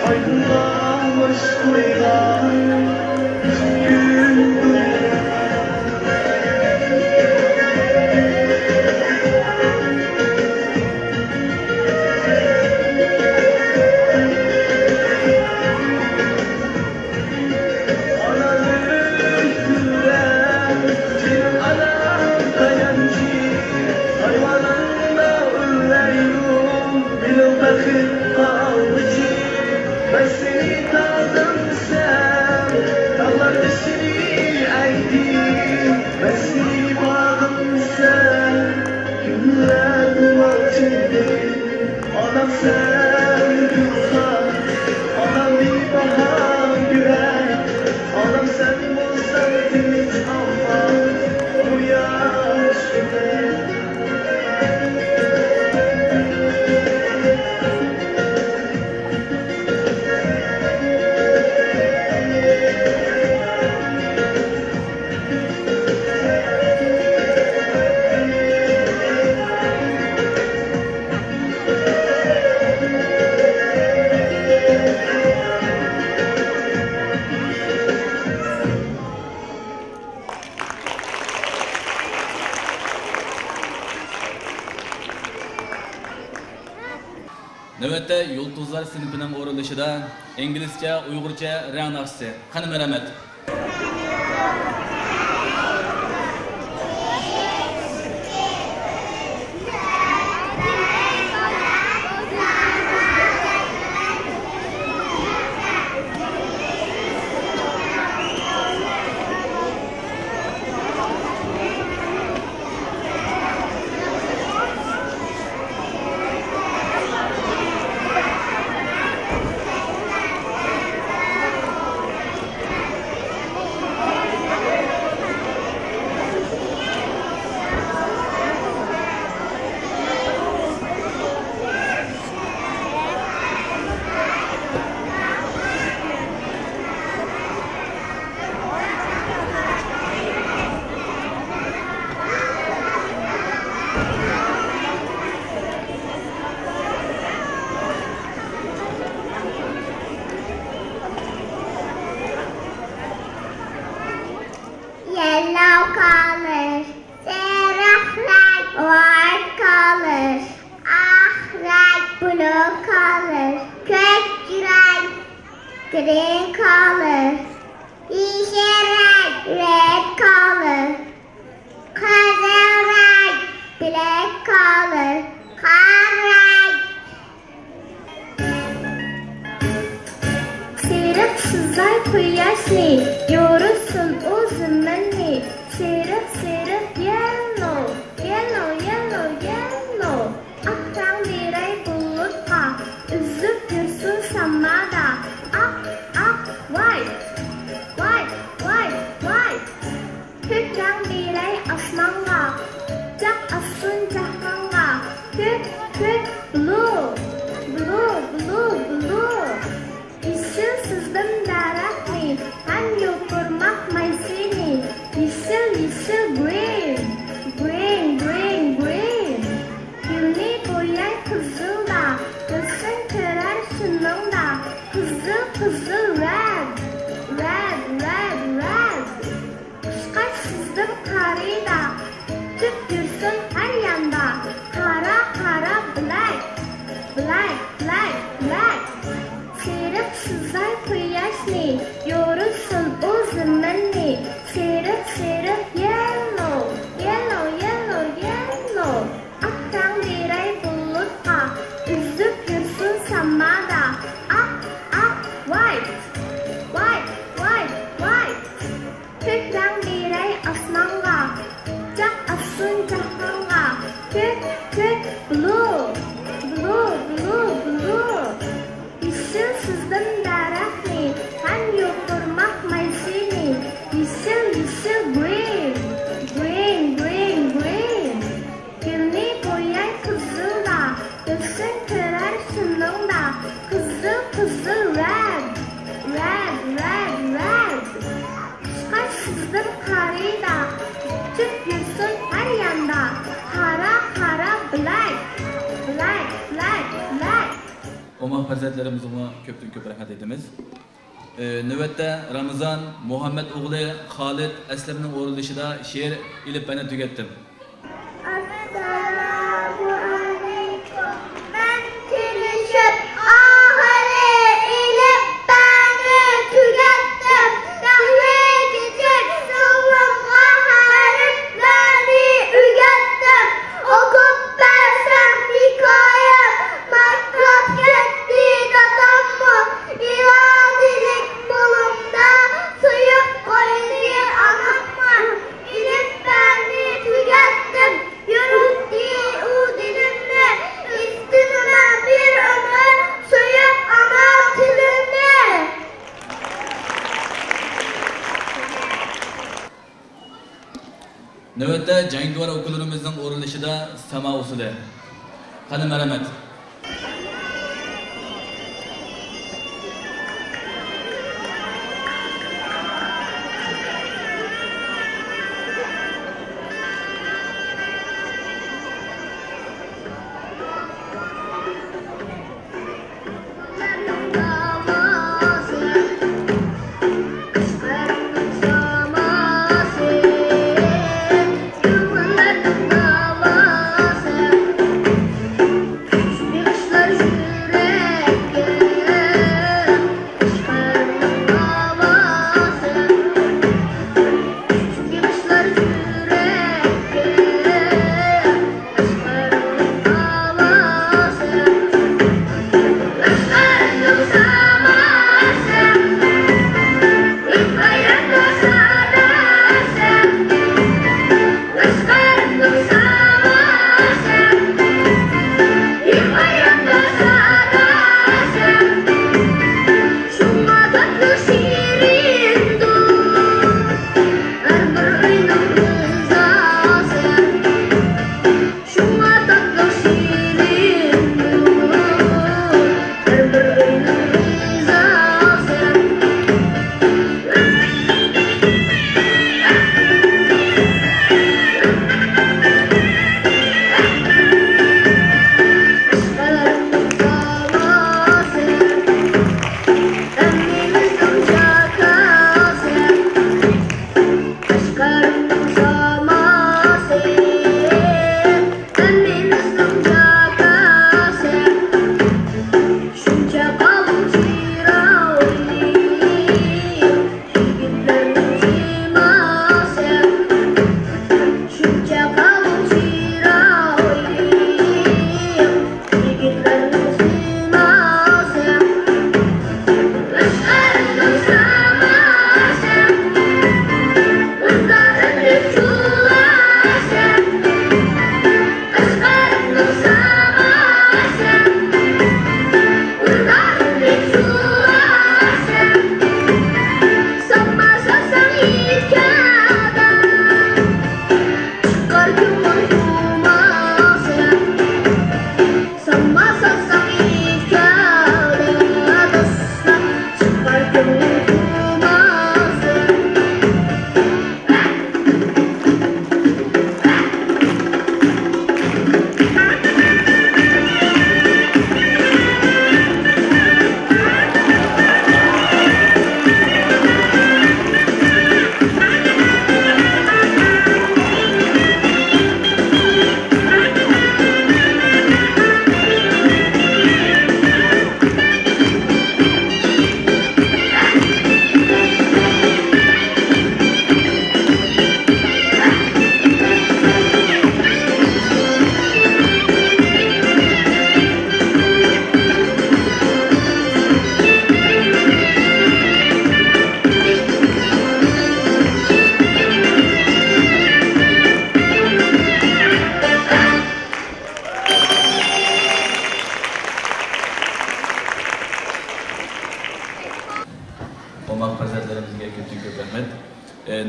ئايدىنغا باش قويغان كۈن. ئانام سەن گۈلخان، ئانام بىباھا گۈلەر، ئانام سەن بولساڭ تىنچ ئالما، بۇ ياش يۈرەك. نۆۋەتتە يۇلتۇزلار سىنىپىنىڭ ئورۇنلىشىدا ئىنگلىزچە، ئۇيغۇرچە رەڭ ناخشىسى. قېنى، مەرھەمەت! Yellow color, سېرىق رەڭ، white color، ئاق رەڭ، blue color، كۆك رەڭ، green color، يېشىل رەڭ، red color، قىزىل رەڭ، black color، قارا رەڭ. سېرىق سىزاي قۇياشنى، يورۇتسۇن ئۇ زېمىننى. سېرىق، سېرىق، yellow، yellow، yellow، yellow. ئاق رەڭ بېرەي بۇلۇتقا، ئۈزۈپ يۈرسۇن سامادا. ئاق، ئاق، white، white، white، white. كۆك رەڭ بېرەي ئاسمانغا، قۇچاق ئاچسۇن جاھانغا. كۆك، كۆك، blue، blue، blue، blue. يېشىل سىزدىم دەرەخنى ھەم يوپۇرماق مايسىنى. يېشىل، يېشىل، Black, black. سېرىق سىزاي قۇياشنى، يورۇتسۇن ئۇ زېمىننى. سېرىق، سېرىق، yellow, yellow, yellow, yellow. ئاق رەڭ بېرەي بۇلۇتقا، ئۈزۈپ يۈرسۇن سامادا. ئاق، ئاق، white, white, white, white. كۆك رەڭ بېرەي ئاسمانغا، قۇچاق ئاچسۇن جاھانغا. كۆك، كۆك، blue, blue, blue, blue. يېشىل سىزدىم دەرەخنى، ھەم يوپۇرماق مايسىنى. يېشىل، يېشىل، green, green, green, green. گۈلنى بوياي قىزىلدا، ھۆسن كۆرەر شۇنىڭدا. قىزىل، قىزىل، red, red, red, red. قۇشقاچ سىزدىم قارىدا، ئۇچۇپ يۈرسۇن ھەر ياندا. قارا، قارا، black, black, black, black. ئوماق پەرزەنتلىرىمىزغىمۇ كۆپتىن كۆپ رەھمەت ئېيتىمىز. ئى، نۆۋەتتە رامىزان مۇھەممەت ئوغلى خالىد ئەسلەمنىڭ ئورۇنلىشىدا شېئىر ئېلىپبەنى تۈگەتتىم. ئەسسالامۇ ئەلەيكۇم. مەن تىرىشىپ ئاخىرى ئېلىپبەنى تۈگەتتىم. تەخلىي كىچىك سىڭلىمغا ھەرپلەرنى ئۆگەتتىم. ئوقۇپ بەرسەم ھېكايەم ماختاپ كەتتى داداممۇ. ئىرادىلىك بولۇڭدا سۆيۈپ قويدى ئاناممۇ. ئېلىپبەنى تۈگەتتىم، يورۇتتى ئۇ دىلىمنى. ئىستىنىمەن بىر ئۆمۈر سۆيۈپ ئانا تىلىمنى. نۆۋەتتە جەڭگىۋار ئوكۇللىرىمىزنىڭ ئورۇنلىشىدا ساما ئۇسسۇلى. قېنى، مەرھەمەت.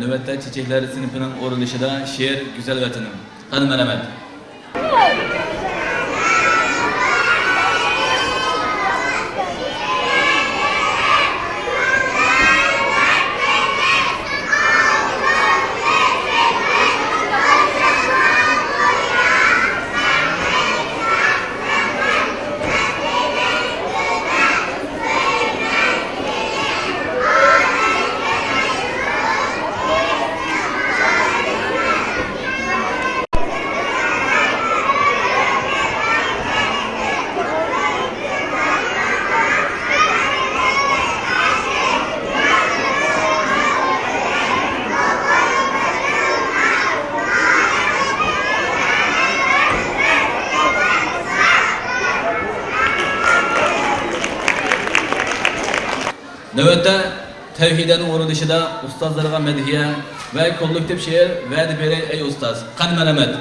نۆۋەتتە چېچەكلەر سىنىپىنىڭ ئورۇنلىشىدا شېئىر گۈزەل ۋەتىنىم. قان مەرھەمەت. نۆۋەتتە تەۋھىدەنىڭ ئورۇنلىشىدا ئۇستازلارغا مەدھىيە ۋە كوللېكتىپ شېئىر ۋەدە بېرەي ئەي ئۇستاز. قان مەرھەمەت.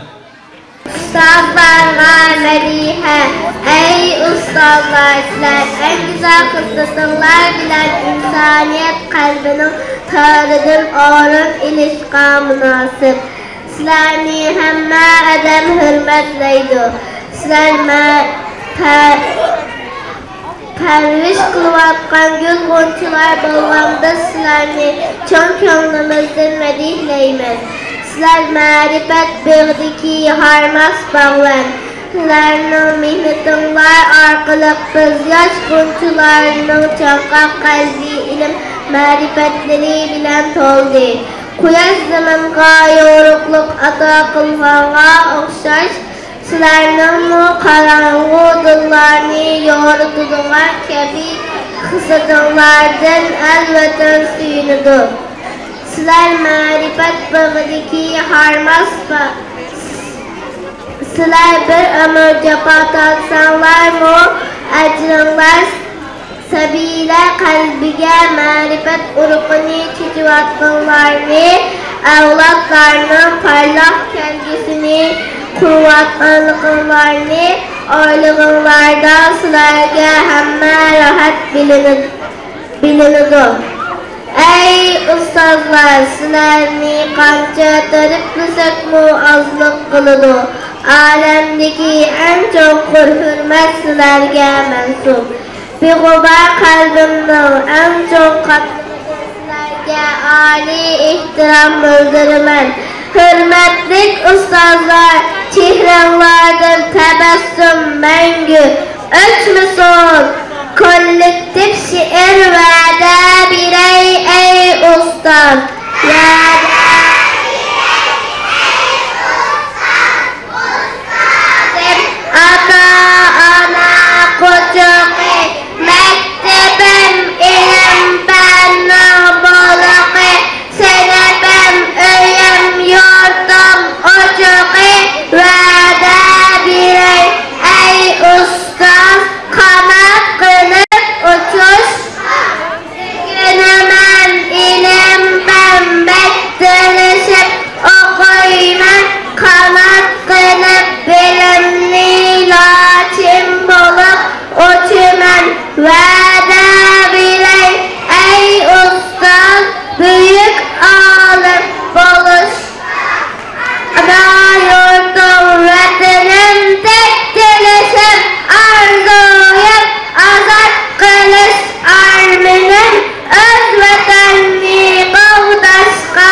ئۇستازلارغا مەدھىيە. ئەي ئۇستازلار، سىلەر ئەڭ گۈزەل خىسلىتىڭلار بىلەن ئىنسانىيەت قەلبىنىڭ تارىدىن ئورۇن ئېلىشقا مۇناسىپ. سىلەرنى ھەممە ئادەم ھۆرمەتلەيدۇ. سىلەر مە-، پە-، پەرۋىش قىلىۋاتقان گۈل غۇنچىلار بولغان بىز سىلەرنى چوڭ كۆڭلىمىزدىن مەدھىيلەيمىز. سىلەر مەرىپەت بېغىدىكى ھارماس باغۋەن. سىلەرنىڭ مېھنىتىڭلار ئارقىلىق بىز ياش غۇنچىلارنىڭ چاڭقاق قەلبى ئىلىم مەرىپەتلىرى بىلەن تولدى. قۇياش زېمىنغا يورۇقلۇق ئاتا قىلغانغا ئوخشاش، سىلەرنىڭمۇ قاراڭغۇ دىللارنى يورۇتىدىغان كەبى خىسلىتىڭلاردىن ئەل ۋەتەن سۆيۈنىدۇ. سىلەر مەرىپەت بېغىدىكى ھارماس با-، سىلەر بىر ئۆمۈر جاپا تارتساڭلارمۇ، ئەجرىڭلار سەبىيلەر قەلبىگە مەرىپەت ئۇرۇقىنى چېچىۋاتقىنىلارنى، ئەۋلادلارنىڭ پارلاق كەلگۈسىنى قۇرۇۋاتقانلىقىڭلارنى ئويلىغىنىڭلاردا سىلەرگە ھەممە راھەت بىلىنىدۇ. بىلىنىدۇ. ئەي ئۇستازلار، سىلەرنى قانچە تەرىپلىسەكمۇ ئازلىق قىلىدۇ. ئالەمدىكى ئەڭ چوڭقۇر ھۆرمەت سىلەرگە مەنسۇپ. بىغۇبار قەلبىمنىڭ ئەڭ چوڭ قاتلىمىدىن سىلەرگە ئالىي ئېھتىرام بىلدۈرىمەن. ھۆرمەتلىك ئۇستازلار، چېھرىڭلاردىن تەبەسسۇم مەڭگۈ ئۆچمىسۇن. كوللېكتىپ شېئىر ۋەدە بېرەي ئەي ئۇستاز، ۋەدە بېرەي ئەي ئۇستاز. ئاتا-ئانا قۇچىقى، مەكتىپىم ئىلىم-پەننىڭ بۇلىقى، سىنىپىم ئۆيۈم يۇرتۇم ئوچۇقى، ۋەدە بېرەي ئەي ئۇستاز، قانات قېنىپ ئۇچۇش. ئۆگىنىمەن ئىلىم-پەن بەك تىرىشىپ ئوقۇيمەن، قانات قېنىپ بىلىمنى لاچىن بولۇپ ئۇچىمەن. ۋەدە بېرەي ئەي ئۇستاز، بۈيۈك ئالىم بولۇش. ئانا يۇرتۇم ۋەتىنىم تەكتىلىشىم، ئارزۇيۇم ئازاد قىلىش ئارمىنىم، ئۆز ۋەتەننى قوغداشقا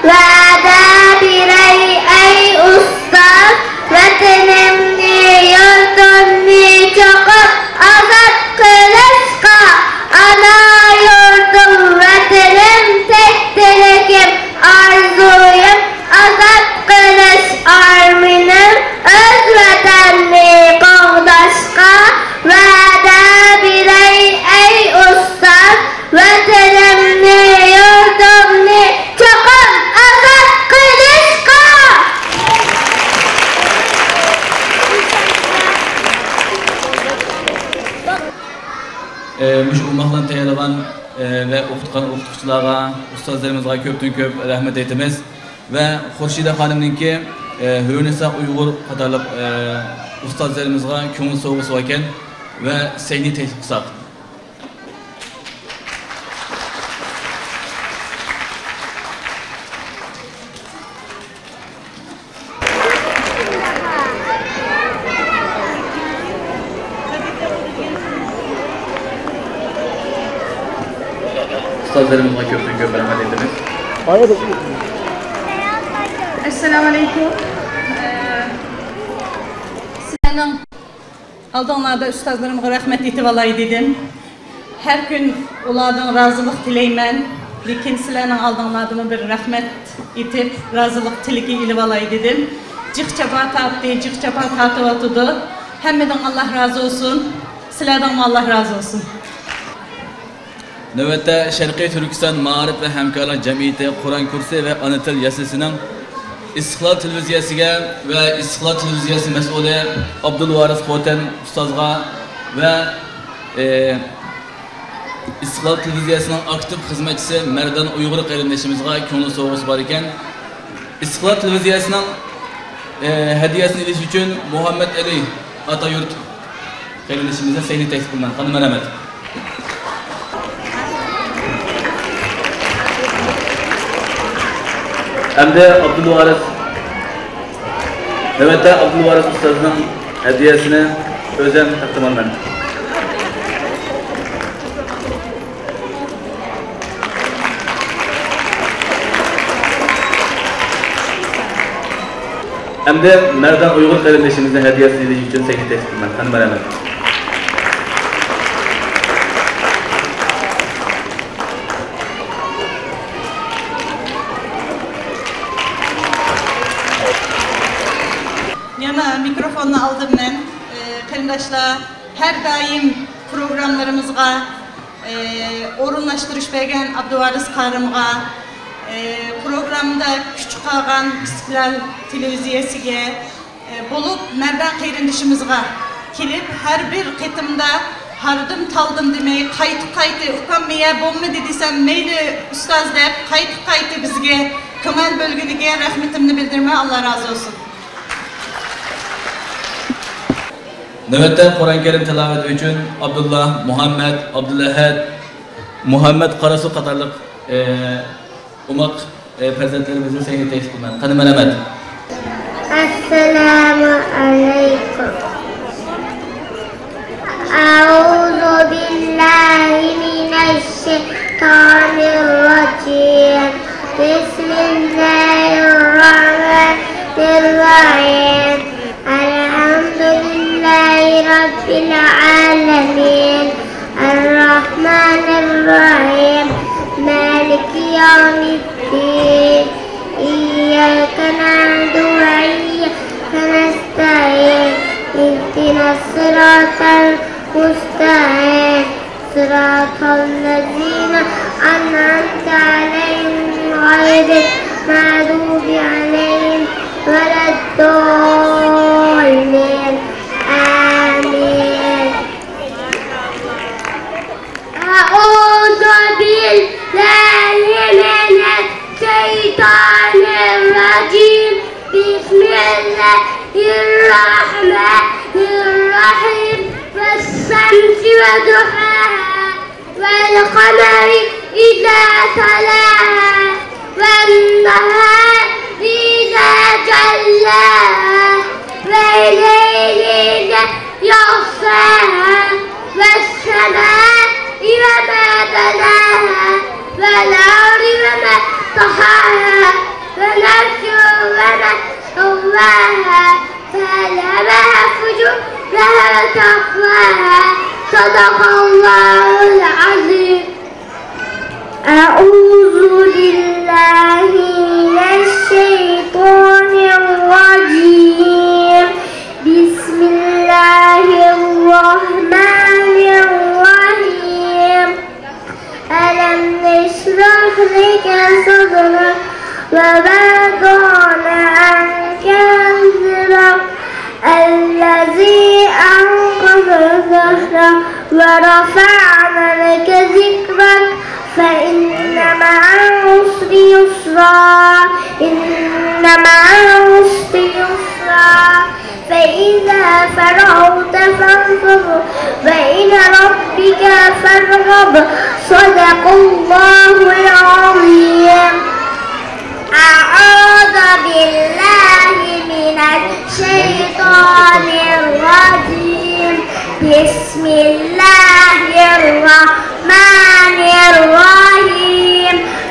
ۋەدە بېرەي ئەي ئۇستاز، ۋەتىنىمنى يۇرتۇمنى چوقۇم ئازاد قىلىشقا. ئانا يۇرتۇم ۋەتىنىم تەكتىلىكىم، ئارزۇيۇم ئازاد قىلىش ئارمىنىم، ئۆز ۋەتەننى قوغداشقا ۋەدە بېرەي ئەي ئۇستاز، ۋەتىنىمنى يۇرتۇمنى چوقۇم ئازاد قىلىشقا. ئە، مۇشۇ ئوماقلارنى تەييارلىغان، ئە، ۋە ئوقۇتقان ئوقۇتقۇچىلارغا، ئۇستازلىرىمىزغا كۆپتىن كۆپ رەھمەت ئېيتىمىز. ۋە خۇرشىدە خانىمنىڭكى، ئە، ھۆرنىسا ئۇيغۇر قاتارلىق، ئە، ئۇستازلىرىمىزغا كۆڭۈل سوۋغىسى باركەن ۋە سەينى تەكلىپ قىلساق. ئۇستازلىرىمىزغا كۆپتىن كۆپ رەھمەت ئېيتىمىز. ئەسسالامۇ ئەلەيكۇم. سىلەرنىڭ ئالدىڭلاردا ئۇستازلىرىمغا رەھمەت ئېيتىۋالاي دېدىم. ھەر كۈن ئۇلاردىن رازىلىق تىلەيمەن، لېكىن سىلەرنىڭ ئالدىڭلاردىمۇ بىر رەھمەت ئېيتىپ، رازىلىق تىلىكى ئېلىۋالاي دېدىم. جىق جاپا تارتتى، جىق جاپا تارتىۋاتىدۇ. ھەممىدىن ئاللا رازى بولسۇن. سىلەردىنمۇ ئاللا رازى بولسۇن. نۆۋەتتە شەرقىي تۈركىستان مائارىپ ۋە ھەمكارلىق جەمئىيىتى قۇرئان كۇرسى ۋە ئانا تىل يەسلىسىنىڭ ئىستىقلال تېلېۋىزىيەسىگە ۋە ئىستىقلال تېلېۋىزىيەسى مەسئۇلى ئابدۇلۋارىس خوتەن ئۇستازغا ۋە، ئى، ئىستىقلال تېلېۋىزىيەسىنىڭ ئاكتىپ خىزمەتچىسى مەردان ئۇيغۇر قېرىندىشىمىزغا كۆڭۈل سوۋغىسى بار ئىكەن. ئىستىقلال تېلېۋىزىيەسىنىڭ، ئى، ھەدىيەسىنى ئېلىش ئۈچۈن مۇھەممەت ئەلى ئاتايۇرت قېرىندىشىمىزنى سەھنىگە تەكلىپ قىلىمەن. قېنى، مەرھەمەت. ئەمدى ئابدۇلۋارىس، نۆۋەتتە ئابدۇلۋارىس ئۇستازنىڭ ھەدىيەسىنى ئۆزۈم تەقدىم قىلىمەن. ئەمدى مەردان ئۇيغۇر قېرىندىشىمىزنى ھەدىيەسىنى ئېلىش ئۈچۈن سەھنىگە تەكلىپ قىلىمەن. قېنى، مەرھەمەت. يەنە مىكروفوننى ئالدىم مەن. ئى، قېرىنداشلار، ھەر دائىم پروگراممىلىرىمىزغا ئورۇنلاشتۇرۇش بەرگەن ئابدۇۋارىس قارىمغا، پروگراممىدا كۈچ قالغان ئىستىقلال تېلېۋىزىيەسىگە، بولۇپ مەردان قېرىندىشىمىزغا كېلىپ، ھەر بىر قېتىمدا ھاردىم تالدىم دېمەي، قايتا قايتا ئۇكام مېيە بولمىدى دېسەم، مەيلى ئۇستاز دەپ قايتا قايتا بىزگە كۆڭۈل بۆلگىنىگە رەھمىتىمنى بىلدۈرىمەن. ئاللا رازى بولسۇن. نۆۋەتتە قۇرئان كەرىم تىلاۋىتى ئۈچۈن ئابدۇللا، مۇھەممەد، ئابدۇلئەھەد، مۇھەممەد قاراسۇ قاتارلىق، ئى، ئوماق، ئى، پەرزەنتلىرىمىزنى سەھنىگە تەكلىپ قىلىمەن. قېنى، مەرھەمەت. ئەسسالامۇ ئەلەيكۇم. أعوذ بالله من الشيطان الرجيم. بسم الله الرحمن الرحيم. الحمد لله رب العالمين. الرحمن الرحيم. مالك يوم الدين. إياك نعبد وإياك نستعين. اهدنا الصراط المستقيم. صراط الذين أنعمت عليهم غير المغضوب عليهم ولا الضالين. آمين. أعوذ بالله من الشيطان الرجيم. بسم الله الرحمن الرحيم. والشمس وضحاها. والقمر إذا تلاها. والنهار إذا جلاها. والليل إذا يغشاها. والسماء وما بناها. والأرض وما طحاها. ونفس وما سواها. فألهمها فجورها وتقواها. صدق الله العظيم. أعوذ بالله من الشيطان الرجيم. بسم الله الرحمن الرحيم. ألم نشرح لك صدرك ووضعنا عنك وزرك الذي أنقض ظهرك ورفعنا لك ذكرك فإن مع العسر يسرا. إن مع العسر يسرا. فإذا فرغت فانصب وإلى ربك فارغب. صدق الله العظيم. أعوذ بالله من الشيطان الرجيم. بسم الله الرحمن الرحيم.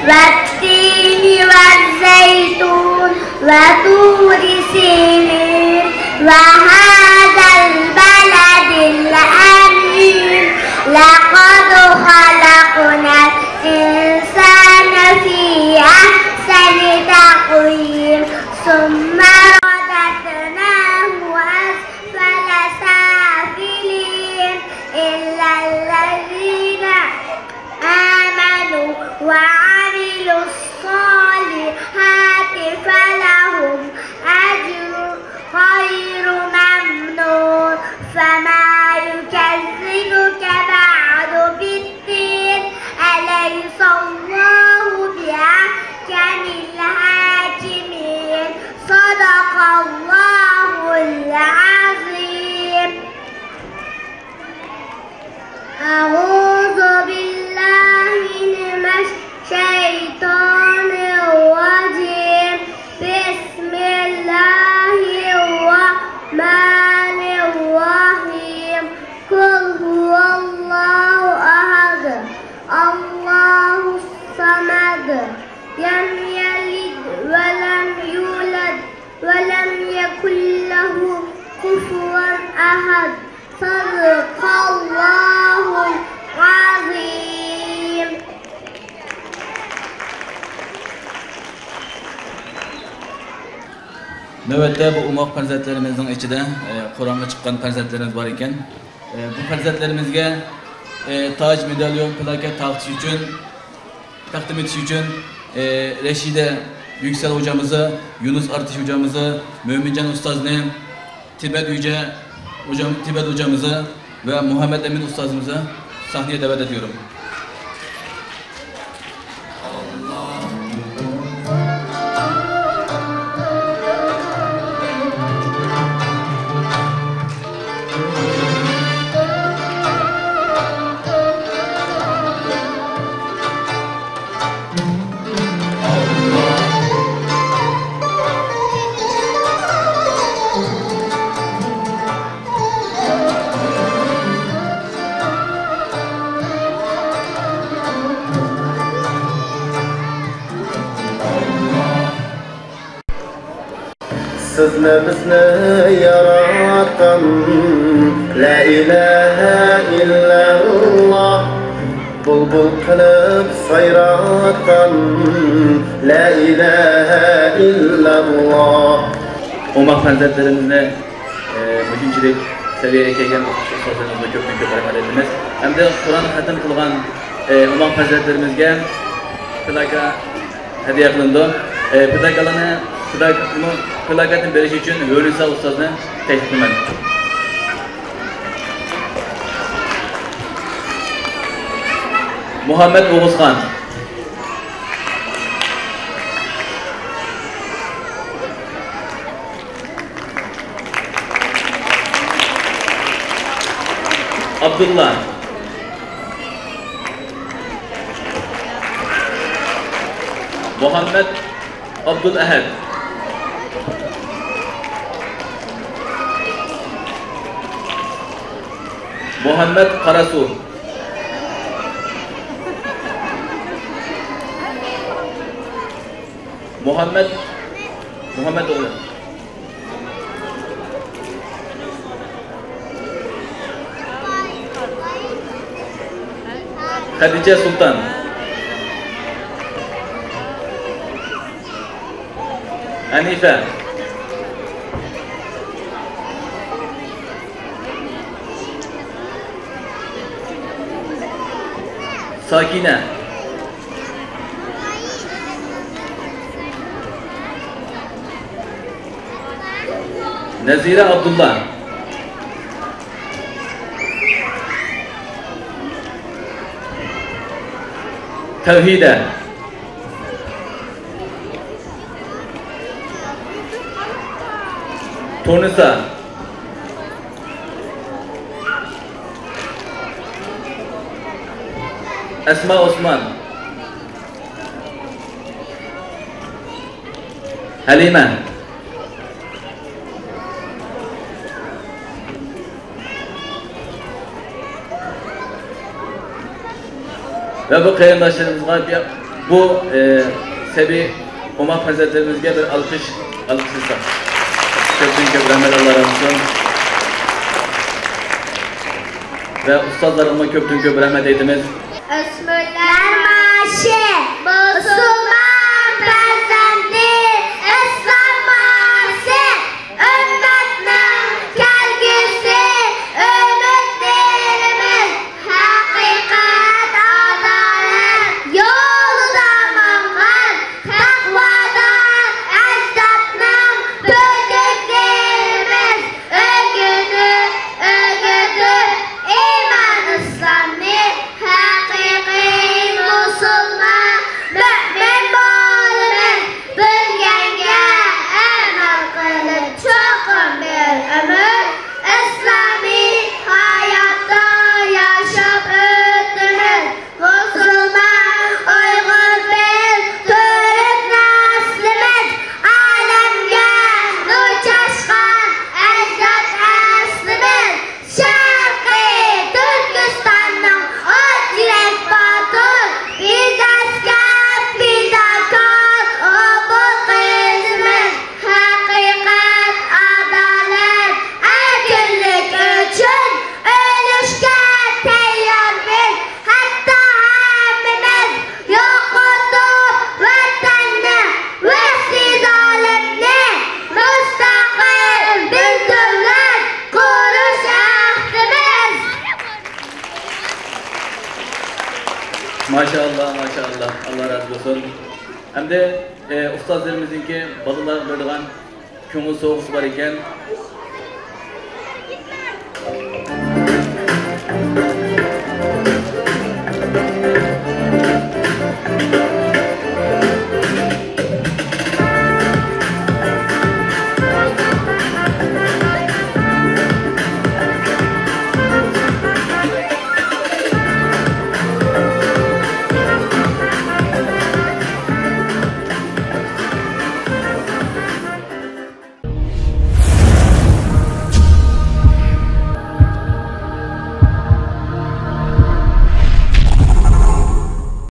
والتين والزيتون وطور سينين وهذا البلد الأمين لقد خلقنا الإنسان في أحسن تقويم ثم رددناه أسفل سافلين إلا الذين آمنوا وعملوا الصالحات فلهم أجر غير ممنون فما يكذبك بعد بالدين أليس الله بأحكم الحاكمين صدق الله العظيم. أعوذ بالله من الشيطان الرجيم. بسم الله الرحمن الرحيم. قل هو الله أحد. الله الصمد. لم يلد ولم يولد. ولم يكن له كفوا أحد. صدق الله العظيم. نۆۋەتتە بۇ ئوماق پەرزەنتلىرىمىزنىڭ ئىچىدە، ئە، قۇرئانغا چىققان پەرزەنتلىرىمىز بار ئىكەن. ئە، بۇ پەرزەنتلىرىمىزگە، ئە، تاج، مېداليون، پىلاكەت تارقىتىش ئۈچۈن تەقدىم ئېتىش ئۈچۈن، ئى، رەشىدە يۈكسەل ھوجامىزنى، يۇنۇس ئارتىش ھوجامىزنى، مۆمىنجان ئۇستازنى، تىبەت يۈجە ھوجام، تىبەت ھوجامىزنى ۋە مۇھەممەت ئەمىن ئۇستازىمىزنى ساھنىگە دەۋەت ئېتىيورۇم. سىزنى بىزنى ياراتقان، لا ئىلاھە ئىللەللاھ، بۇلبۇل قىلىپ سايراتقان، لا ئىلاھە ئىللەللاھ. ئوماق پەرزەنتلىرىمىزنى، ئى، مۇشۇنچىلىك سەۋىيەگە كەلگەن ئوقۇتقۇچى ئۇستازلىرىمىزغا كۆپتىن كۆپ رەھمەت ئېيتىمىز. ئەمدى قۇرئان خەتىم قىلغان، ئى، ئوماق پەرزەنتلىرىمىزگە پىلاكا ھەدىيە قىلىنىدۇ. ئى، پىلاكالارنى، پىلاك-، پىلاكاتنى بېرىش ئۈچۈن ھۆرنىسا ئۇستازنى تەكلىپ قىلىمەن. مۇھەممەد ئوغۇزخان. ئابدۇللا. مۇھەممەد ئابدۇلئەھەد. مۇھەممەد قاراسۇ. مۇھەممەد، مۇھەممەد ئوغلى. خەدىچە سۇلتان. ھەنىفە. ساكىنە. نەزىرە ئابدۇللا. تەۋھىدە. تۇرنىسا. ئەسما ئوسمان. ھەلىمە. ۋە بۇ قېرىنداشلىرىمىزغا بىر بۇ، ئى، سەبىي ئوماق پەرزەنتلىرىمىزگە بىر ئالقىش، ئالقىش ئېيتساق. كۆپتىن كۆپ رەھمەت، ئاللا رازى بولسۇن. ۋە ئۇستازلارغىمۇ كۆپتىن كۆپ رەھمەت ئېيتىمىز. ئۆسمۈرلەر مارشى، مۇسۇلمان پەرزەنتى، ئىسلام مارشى، ئۈممەتنىڭ كەلگۈسى، ئۈمىدلىرىمىز، ھەقىقەت، ئادالەت يولىدا ماڭغان تەقۋادار ئەجدادنىڭ پۈتۈكلىرىمىز، ئۆگىنىپ، ئۆگىتىپ ئىمان ئىسلامنى، ھەقىقىي مۇسۇلمان مۆمىن بولىمىز. بىلگەنگە ئەمەل قىلىپ، چوقۇم بىر ئۆمۈر ئىسلامىي ھاياتتا ياشاپ ئۆتىمىز. مۇسۇلمان ئۇيغۇر بىز تۈرك نەسلىمىز، ئالەمگە نۇر چاچقان ئەجداد ئەسلىمىز. شەرقىي تۈركىستاننىڭ ئات يۈرەك باتۇر، بىز ئەسكەر پىداكار ئوغۇل قىزىمىز. ھەقىقەت، ئادالەت، ئەركىنلىك ئۈچۈن ئۆلۈشكە تەييار بىز، ھەتتا ھەممىمىز يوقىتىپ ۋەتەننى، ۋەھشىي زالىمنى، مۇستەقىل بىر دۆلەت قۇرۇش ئەھدىمىز. ماشائاللا، ماشائاللا، ئاللا رازى بولسۇن. ئەمدى، ئى، ئۇستازلىرىمىزنىڭكى بالىلارغا بېرىدىغان كۆڭۈل سوۋغىسى بار ئىكەن.